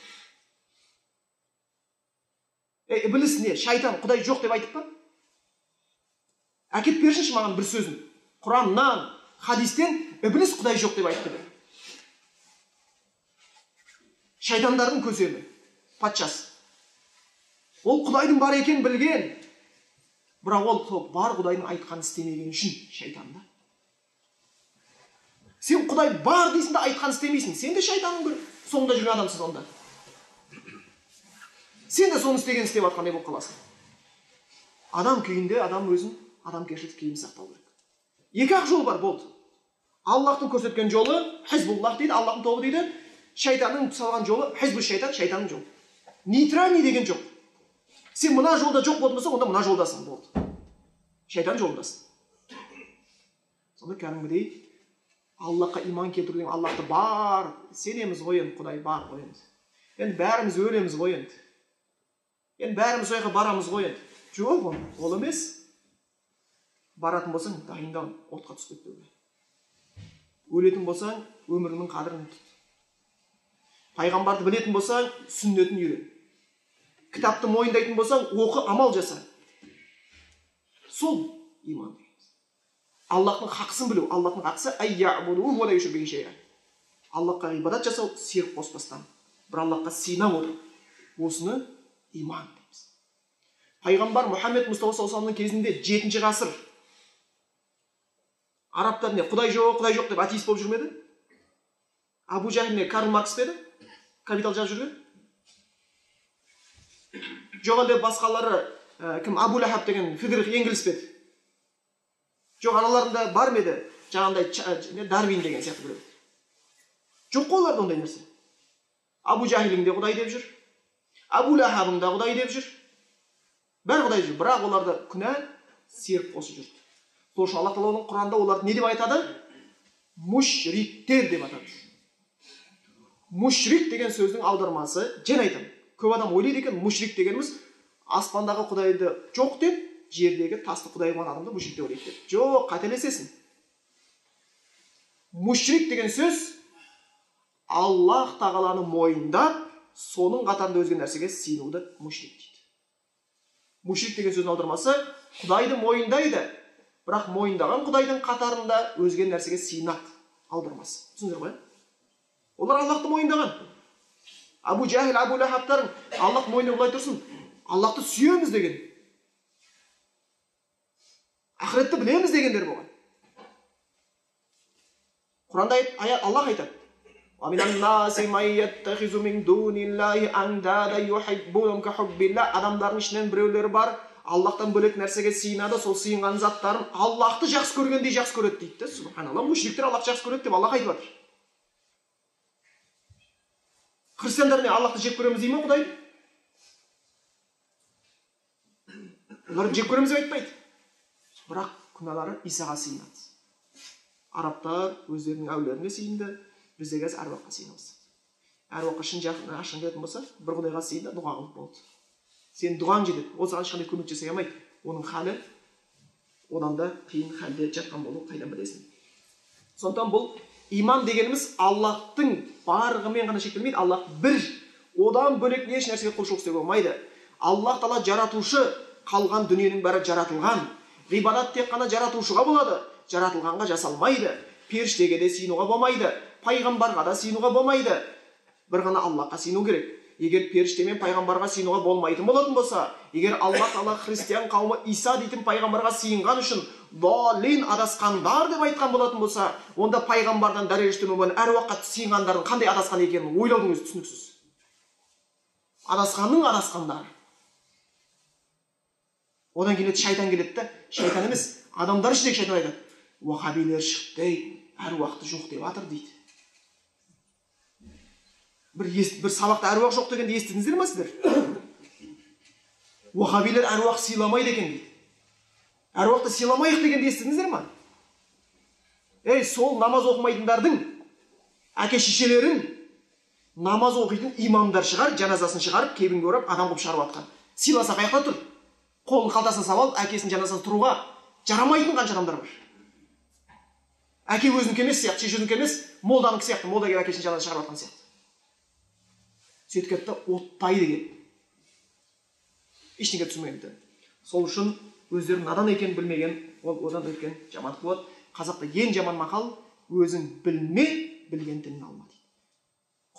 Ібіліс не, шайтан, Құдай жоқ деп айтып па? Әкеп берсінші маған бір сөзін. Құраннан, хадистен ібіліс Құдай жоқ деп айтты деп. Шайтандардың көсемі, патшасы. Ол Құдайдың бар екенін білген, бірақ ол сол бар Құдайдың айтқанын істемеген үшін шайтан да. Сен Құдай бар дейсің де айтқанын істемейсің, сен де шайтанның бір соңында жүрген адамсың онда. Сен де соны істеген істеп жатқандай болып қаласың. Адам күйінде адам өзін адамгершілік киім сақтау керек. Екі ақ жол бар, болды. Аллахтың көрсеткен жолы хизбуллах дейді, Аллахтың тобы дейді. Шайтанның салған жолы хизбу шайтан, шайтанның жолы. Нейтральный деген жоқ. Сен мына жолда жоқ болатын болсаң, онда мына жолдасың, болды. Шайтан жолындасың. Сонда кәдімгідей Аллахқа иман келтіру деген Аллахты бар, сенеміз ғой енді, Құдай бар ғой енді. Енді бәріміз өлеміз ғой енді. Енді бәріміз сол жаққа барамыз ғой енді. Жоқ, ол емес. Баратын болсаң, дайындал, отқа түсіп кетпеуге. Өлетін болсаң, өміріңнің қадірін тұт. Пайғамбарды білетін болсаң, сүннетін үйрен. Кітапты мойындайтын болсаң, оқы, амал жаса. Сол иман дегеніміз. Аллахтың хақысын білу, Аллахтың хақысы Аллахқа ғибадат жасау, серік қоспастан, бір Аллахқа сыйына отырып, осыны иман дейміз. Пайғамбар Мұхаммед Мұстафа саллаллаху алейхи кезінде 7 ғасыр арабтар не Құдай жоқ, Құдай жоқ деп атеист болып жүрмеді? Абу Жахил не Карл Маркс пе еді? Капитал жазып жүрген? Жоқ әлде басқалары, кім Абу Лахаб деген Фридрих Энгельс пе еді? Жоқ, аналарында бар ма еді? Жаңағындай Дарвин деген сияқты біреу. Жоқ қой оларда ондай нәрсе. Абу Жахилің де Құдай деп жүр. Абу Лахабың да Құдай деп жүр. Бәрі Құдай жүр. Бірақ оларда күнә серік қосып жүрді. Сол үшін Аллах тағала Құранда оларды не деп айтады? Мушриктер деп атады. Мушрик деген сөздің аудармасы, және айтамын. Көп адам ойлайды екен, мушрик дегеніміз аспандағы Құдайды жоқ деп, жердегі тасты Құдай қылған адамды мушрик деп ойлайды деп. Жоқ, қателесесің. Мушрик деген сөз Аллах тағаланы мойындап, соның қатарында өзге нәрсеге сыйынуды мушрик дейді. Мушрик деген сөздің аудармасы Құдайды мойындайды, бірақ мойындаған Құдайдың қатарында өзге нәрсеге сыйынады аудармасы. Түсіндіңдер ғой? Олар Аллахты мойындаған. Абу Жахил, Абу Лахабтардың Аллах мойындап былай тұрсын, Аллахты сүйеміз деген. Ақыретті білеміз дегендер болған. Құранда Аллах айтады. Адамдардың ішінен біреулері бар, Аллахтан бөлек нәрсеге сыйынады, сол сыйынған заттарын Аллахты жақсы көргендей жақсы көреді дейді. Субханалла, мушриктер Аллахты жақсы көреді деп Аллах айтып жатыр. Христиандар не Аллахты жек көреміз дей ме Құдайды? Олар жек көреміз деп айтпайды. Бірақ күнәлары Исаға сыйынады. Арабтар өздерінің әулиелеріне сыйынды, бізде қазір әруаққа сыйына бастады. Әруаққа шын жақын ашын келетін болса, бір Құдайға сыйынды, дұға қылып болды. Сенің дұғаң жетеді, ол саған ешқандай көмек жасай алмайды. Оның халі одан да қиын халде жатқан болу қайдан білесің. Сондықтан бұл иман дегеніміз Аллахтың барлығымен ғана шектелмейді. Аллах бір, одан бөлек еш нәрсеге құлшылық істеуге болмайды. Аллах тағала жаратушы, қалған дүниенің бәрі жаратылған. Ғибадат тек қана жаратушыға болады, жаратылғанға жасалмайды. Періштеге де сыйынуға болмайды, пайғамбарға да сыйынуға болмайды. Бір ғана Аллахқа сыйыну керек. Егер періште мен пайғамбарға сыйынуға болмайтын болатын болса, егер Аллах тағала христиан қауымы Иса дейтін пайғамбарға сыйынған үшін далин адасқандар деп айтқан болатын болса, онда пайғамбардан дәреже төмен болған әруаққа сыйынғандардың қандай адасқан екенін ойлаудың өзі түсініксіз. Адасқанның адасқандары. Одан келеді шайтан келеді де, шайтан емес, адамдар ішіндегі шайтан айтады. Уахабилер шықты, әруақты жоқ деп жатыр дейді. Бір сабақта әруақ жоқ дегенді естідіңіздер ма сіздер? Уахабилер әруақ сыйламайды екен дейді. Әруақты сыйламайық дегенді естідіңіздер ма? Ей, сол намаз оқымайтындардың әке шешелерін намаз оқитын имамдар шығар, жаназасын шығарып, кебінге орап, адам қылып шығарып жатқан. Сыйласа қаяқта тұр? Қолын қалтасына салып алып, әкесінің жаназасына тұруға жарамайтын қанша адамдар бар. Әке өзінікі емес сияқты, шеше өзінікі емес, молданікі сияқты, молда келіп әкесінің жаназасын шығарып жатқан сияқты. Сөйтіп кетті, оттайды келіп. Ештеңе түсінбеген. Сол үшін өздері надан екенін білмеген, ол одан өткен жамандық болады. Қазақта ең жаман мақал, өзің білме, білген тілін алма дейді.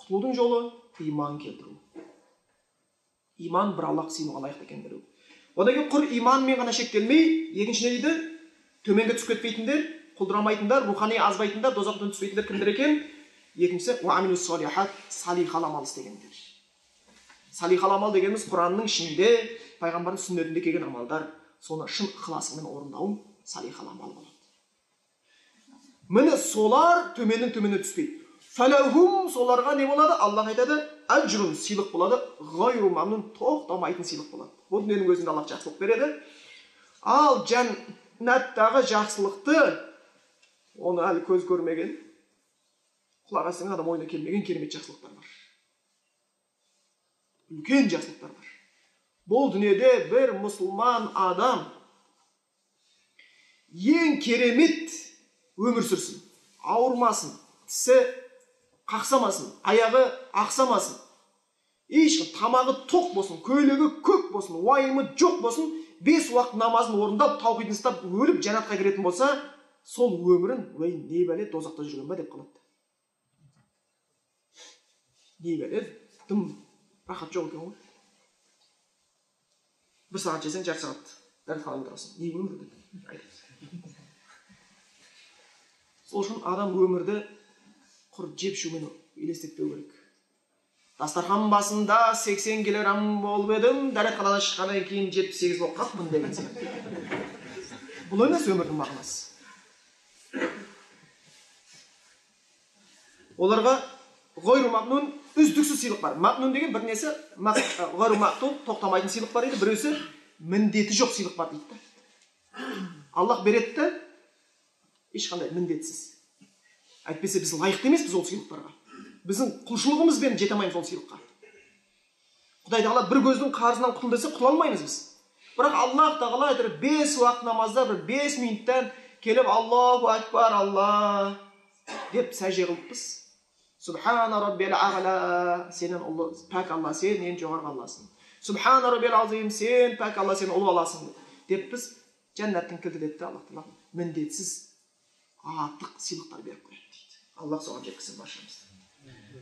Құтылудың жолы иман келтіру. Иман бір Аллах сыйынуға лайықты екенін білу. Одан кейін құр иманмен ғана шектелмей, екінші не дейді? Төменге түсіп кетпейтіндер, құлдырамайтындар, рухани азбайтындар, дозақтан түспейтіндер кімдер екен? Екіншісі, уамилус солихат, салихал амал істегендер. Салихал амал дегеніміз Құранның ішінде, пайғамбардың сүннетінде келген амалдар. Соны шын ықыласыңмен орындауың салихал амал болады. Міне солар төменнің төменіне түспейді. Фәләхум, соларға не болады? Аллах айтады, әжрун, сыйлық болады, ғайру мамнун, тоқтамайтын сыйлық болады. Бұл дүниенің өзінде Аллах жақсылық береді. Ал жәннаттағы жақсылықты оны әлі көз көрмеген, құлақ естіген адам ойына келмеген керемет жақсылықтар бар. Үлкен жақсылықтар бар. Бұл дүниеде бір мұсылман адам ең керемет өмір сүрсін, ауырмасын, тісі қақсамасын, аяғы ақсамасын, ешқандай тамағы тоқ болсын, көйлегі көк болсын, уайымы жоқ болсын, 5 уақыт намазын орындап, таухидын ұстап, өліп жәннатқа кіретін болса, сол өмірін, ой, не бәле, дозақта жүрген ба деп қалады. Не бәле, дым рахат жоқ екен ғой. 1 сағат жесең, жарты сағат дәретханада отырасың. Не өмір деп айтады. Сол үшін адам өмірді құр жеп ішумен елестетпеу керек. Дастархан басында 80 килограмм болып едім, дәретханадан шыққаннан кейін 78 болып қалыппын деген сияқты. Бұл емес өмірдің мағынасы. Оларға ғайру мамнун, үздіксіз сыйлық бар. Мамнун деген бір несі, ғайру мақту, тоқтамайтын сыйлық бар еді, біреусі міндеті жоқ сыйлық бар дейді. Аллах береді де, ешқандай міндетсіз. Әйтпесе біз лайықты емеспіз ол сыйлықтарға. Біздің құлшылығымызбен жете алмаймыз ол сыйлыққа. Құдай тағала бір көздің қарызынан құтыл десе, құтыла алмаймыз біз. Бірақ Аллах тағала айтыр, 5 уақыт намазда бір 5 минуттан келіп Аллаху акбар, Аллах деп сәжде қылыппыз. Субхана раббил ағла, сенен ұлы, пәк Алла, сен ең жоғарғы Алласың. Субхана раббил азим, сен пәк Алла, сен ұлы Алласың деп біз жәннаттың кілті депті Аллах тағала міндетсіз артық сыйлықтар беріп қояды дейді. Аллах соған жеткізсін баршамызды.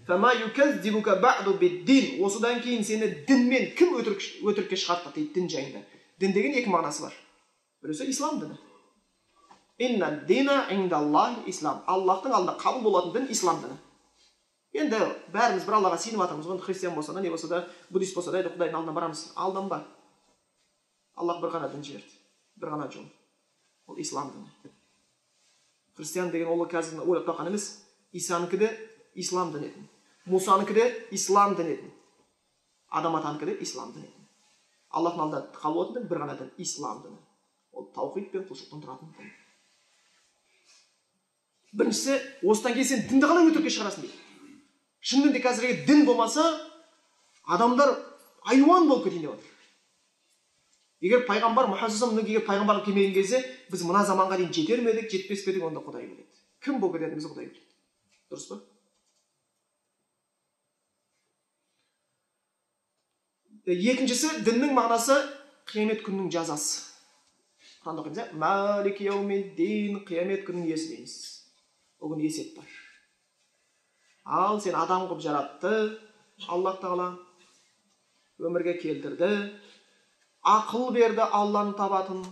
Фама юказзибука ба'ду биддин. Осыдан кейін сені дінмен кім өтірікке шығартты дейді дін жайында. Дін деген екі мағынасы бар. Біреусі ислам діні. Инна дина индаллахи ислам. Аллахтың алдында қабыл болатын дін ислам діні. Енді бәріміз бір Аллаға сеніп жатырмыз ғой, христиан болса да, не болса да, буддист болса да, Құдайдың алдына барамыз. Алданба. Аллах бір ғана дін жіберді. Бір ғана жол. Ол ислам діні. Христиан деген ол қазір ойлап тапқан емес. Исанікі де ислам діні етін. Мусанікі де ислам діні етін. Адам атанікі де ислам діні етін. Аллахтың алдында қабыл болатын дін бір ғана дін, ислам діні. Ол таухид пен құлшылықтан тұратын дін. Біріншісі, осыдан кейін сен дінді қалай өтірікке шығарасың дейді. Шынымен де қазіргі дін болмаса, адамдар айуан болып кетейін деп отыр. Егер пайғамбар Мұхаммед саллаллаху алейхи егер пайғамбар келмеген кезде, біз мына заманға дейін жетер ме едік, жетпес пе едік, онда Құдай біледі. Кім болып кететінімізді Құдай біледі. Дұрыс па? Екіншісі, діннің мағынасы қиямет күнінің жазасы. Құранда оқимыз, Малики яумиддин, қиямет күнінің иесі дейміз. Ол күні есеп бар. Ал сен адам қылып жаратты, Аллах тағала өмірге келтірді, ақыл берді Алланы табатын,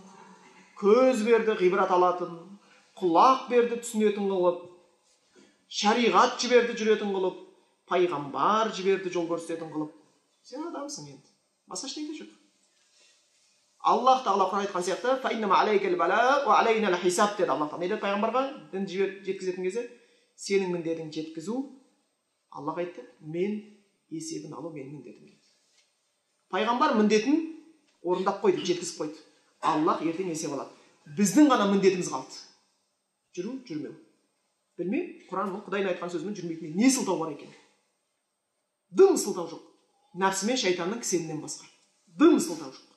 көз берді ғибрат алатын, құлақ берді түсінетін қылып, шариғат жіберді жүретін қылып, пайғамбар жіберді жол көрсететін қылып. Сен адамсың енді. Басқа ештеңе жоқ. Аллах тағала Құран айтқан сияқты, фа иннама алейкал бала уа алейнал хисаб деді Аллах тағала. Не деді пайғамбарға? Дін жеткізетін кезде сенің міндетің жеткізу. Аллах айтты, мен есебін алу менің міндетім деді. Пайғамбар міндетін орындап қойды, жеткізіп қойды. Аллах ертең есеп алады. Біздің ғана міндетіміз қалды. Жүру, жүрмеу. Білмеймін, Құранның, Құдайдың айтқан сөзімен жүрмейтін не сылтау бар екен? Дым сылтау жоқ. Нәпсі мен шайтанның кісенінен басқа. Дым сылтау жоқ.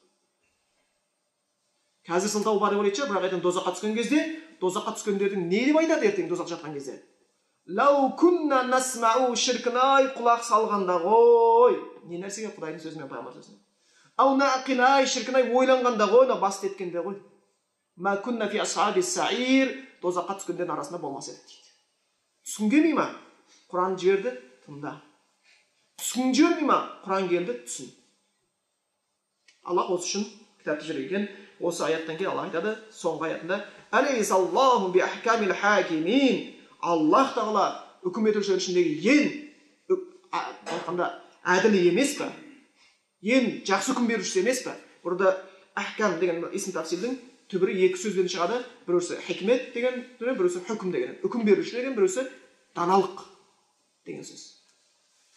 Қазір сылтау бар деп ойлайтын шығар, бірақ ертең дозаққа түскен кезде, дозаққа түскендердің не деп айтады ертең дозаққа жатқан кезде? Лау кунна насмау, шіркін ай, құлақ салғанда ғой. Не нәрсеге? Құдайдың сөзі мен пайғамбар сөзіне. Ау нақил ай, шіркін ай, ойланғанда ғой, мына бас теткенде ғой. Ма кунна фи асхаби саир, дозаққа түскендердің арасында болмас едік дейді. Түскің келмей ма? Құран жіберді, тыңда. Түскің жібермей ма? Құран келді, түсін. Аллах осы үшін кітапты жіберген. Осы аяттан кейін Аллах айтады, соңғы аятында, Алейсаллаху би ахкамил хакимин. Аллах тағала үкім етушілер ішіндегі ең айтқанда әділ емес пе? Ең жақсы үкім берушісі емес пе? Burada ахкам деген исм тафсилдің түбірі екі сөзден шығады. Біреусі хикмет деген, біреусі үкім деген. Үкім беруші деген, біреусі даналық деген сөз.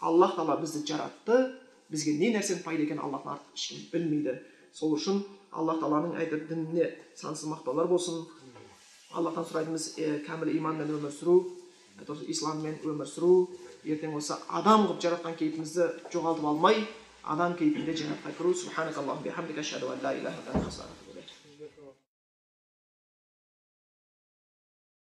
Аллах тағала бізді жаратты, бізге не нәрсенің пайда екенін Аллахтан артық ешкім білмейді. Сол үшін Аллах тағаланың айтар дініне сансыз мақтаулар болсын. Аллахтан сұрайтынымыз кәміл иманмен өмір сүру, исламмен өмір сүру, ертең осы адам қылып жаратқан кейпімізді жоғалтып алмай, адам кейпінде жәннатқа кіру. Субханакаллахумма бихамдика, ашхаду ан ла илаха илля анта, астағфирука.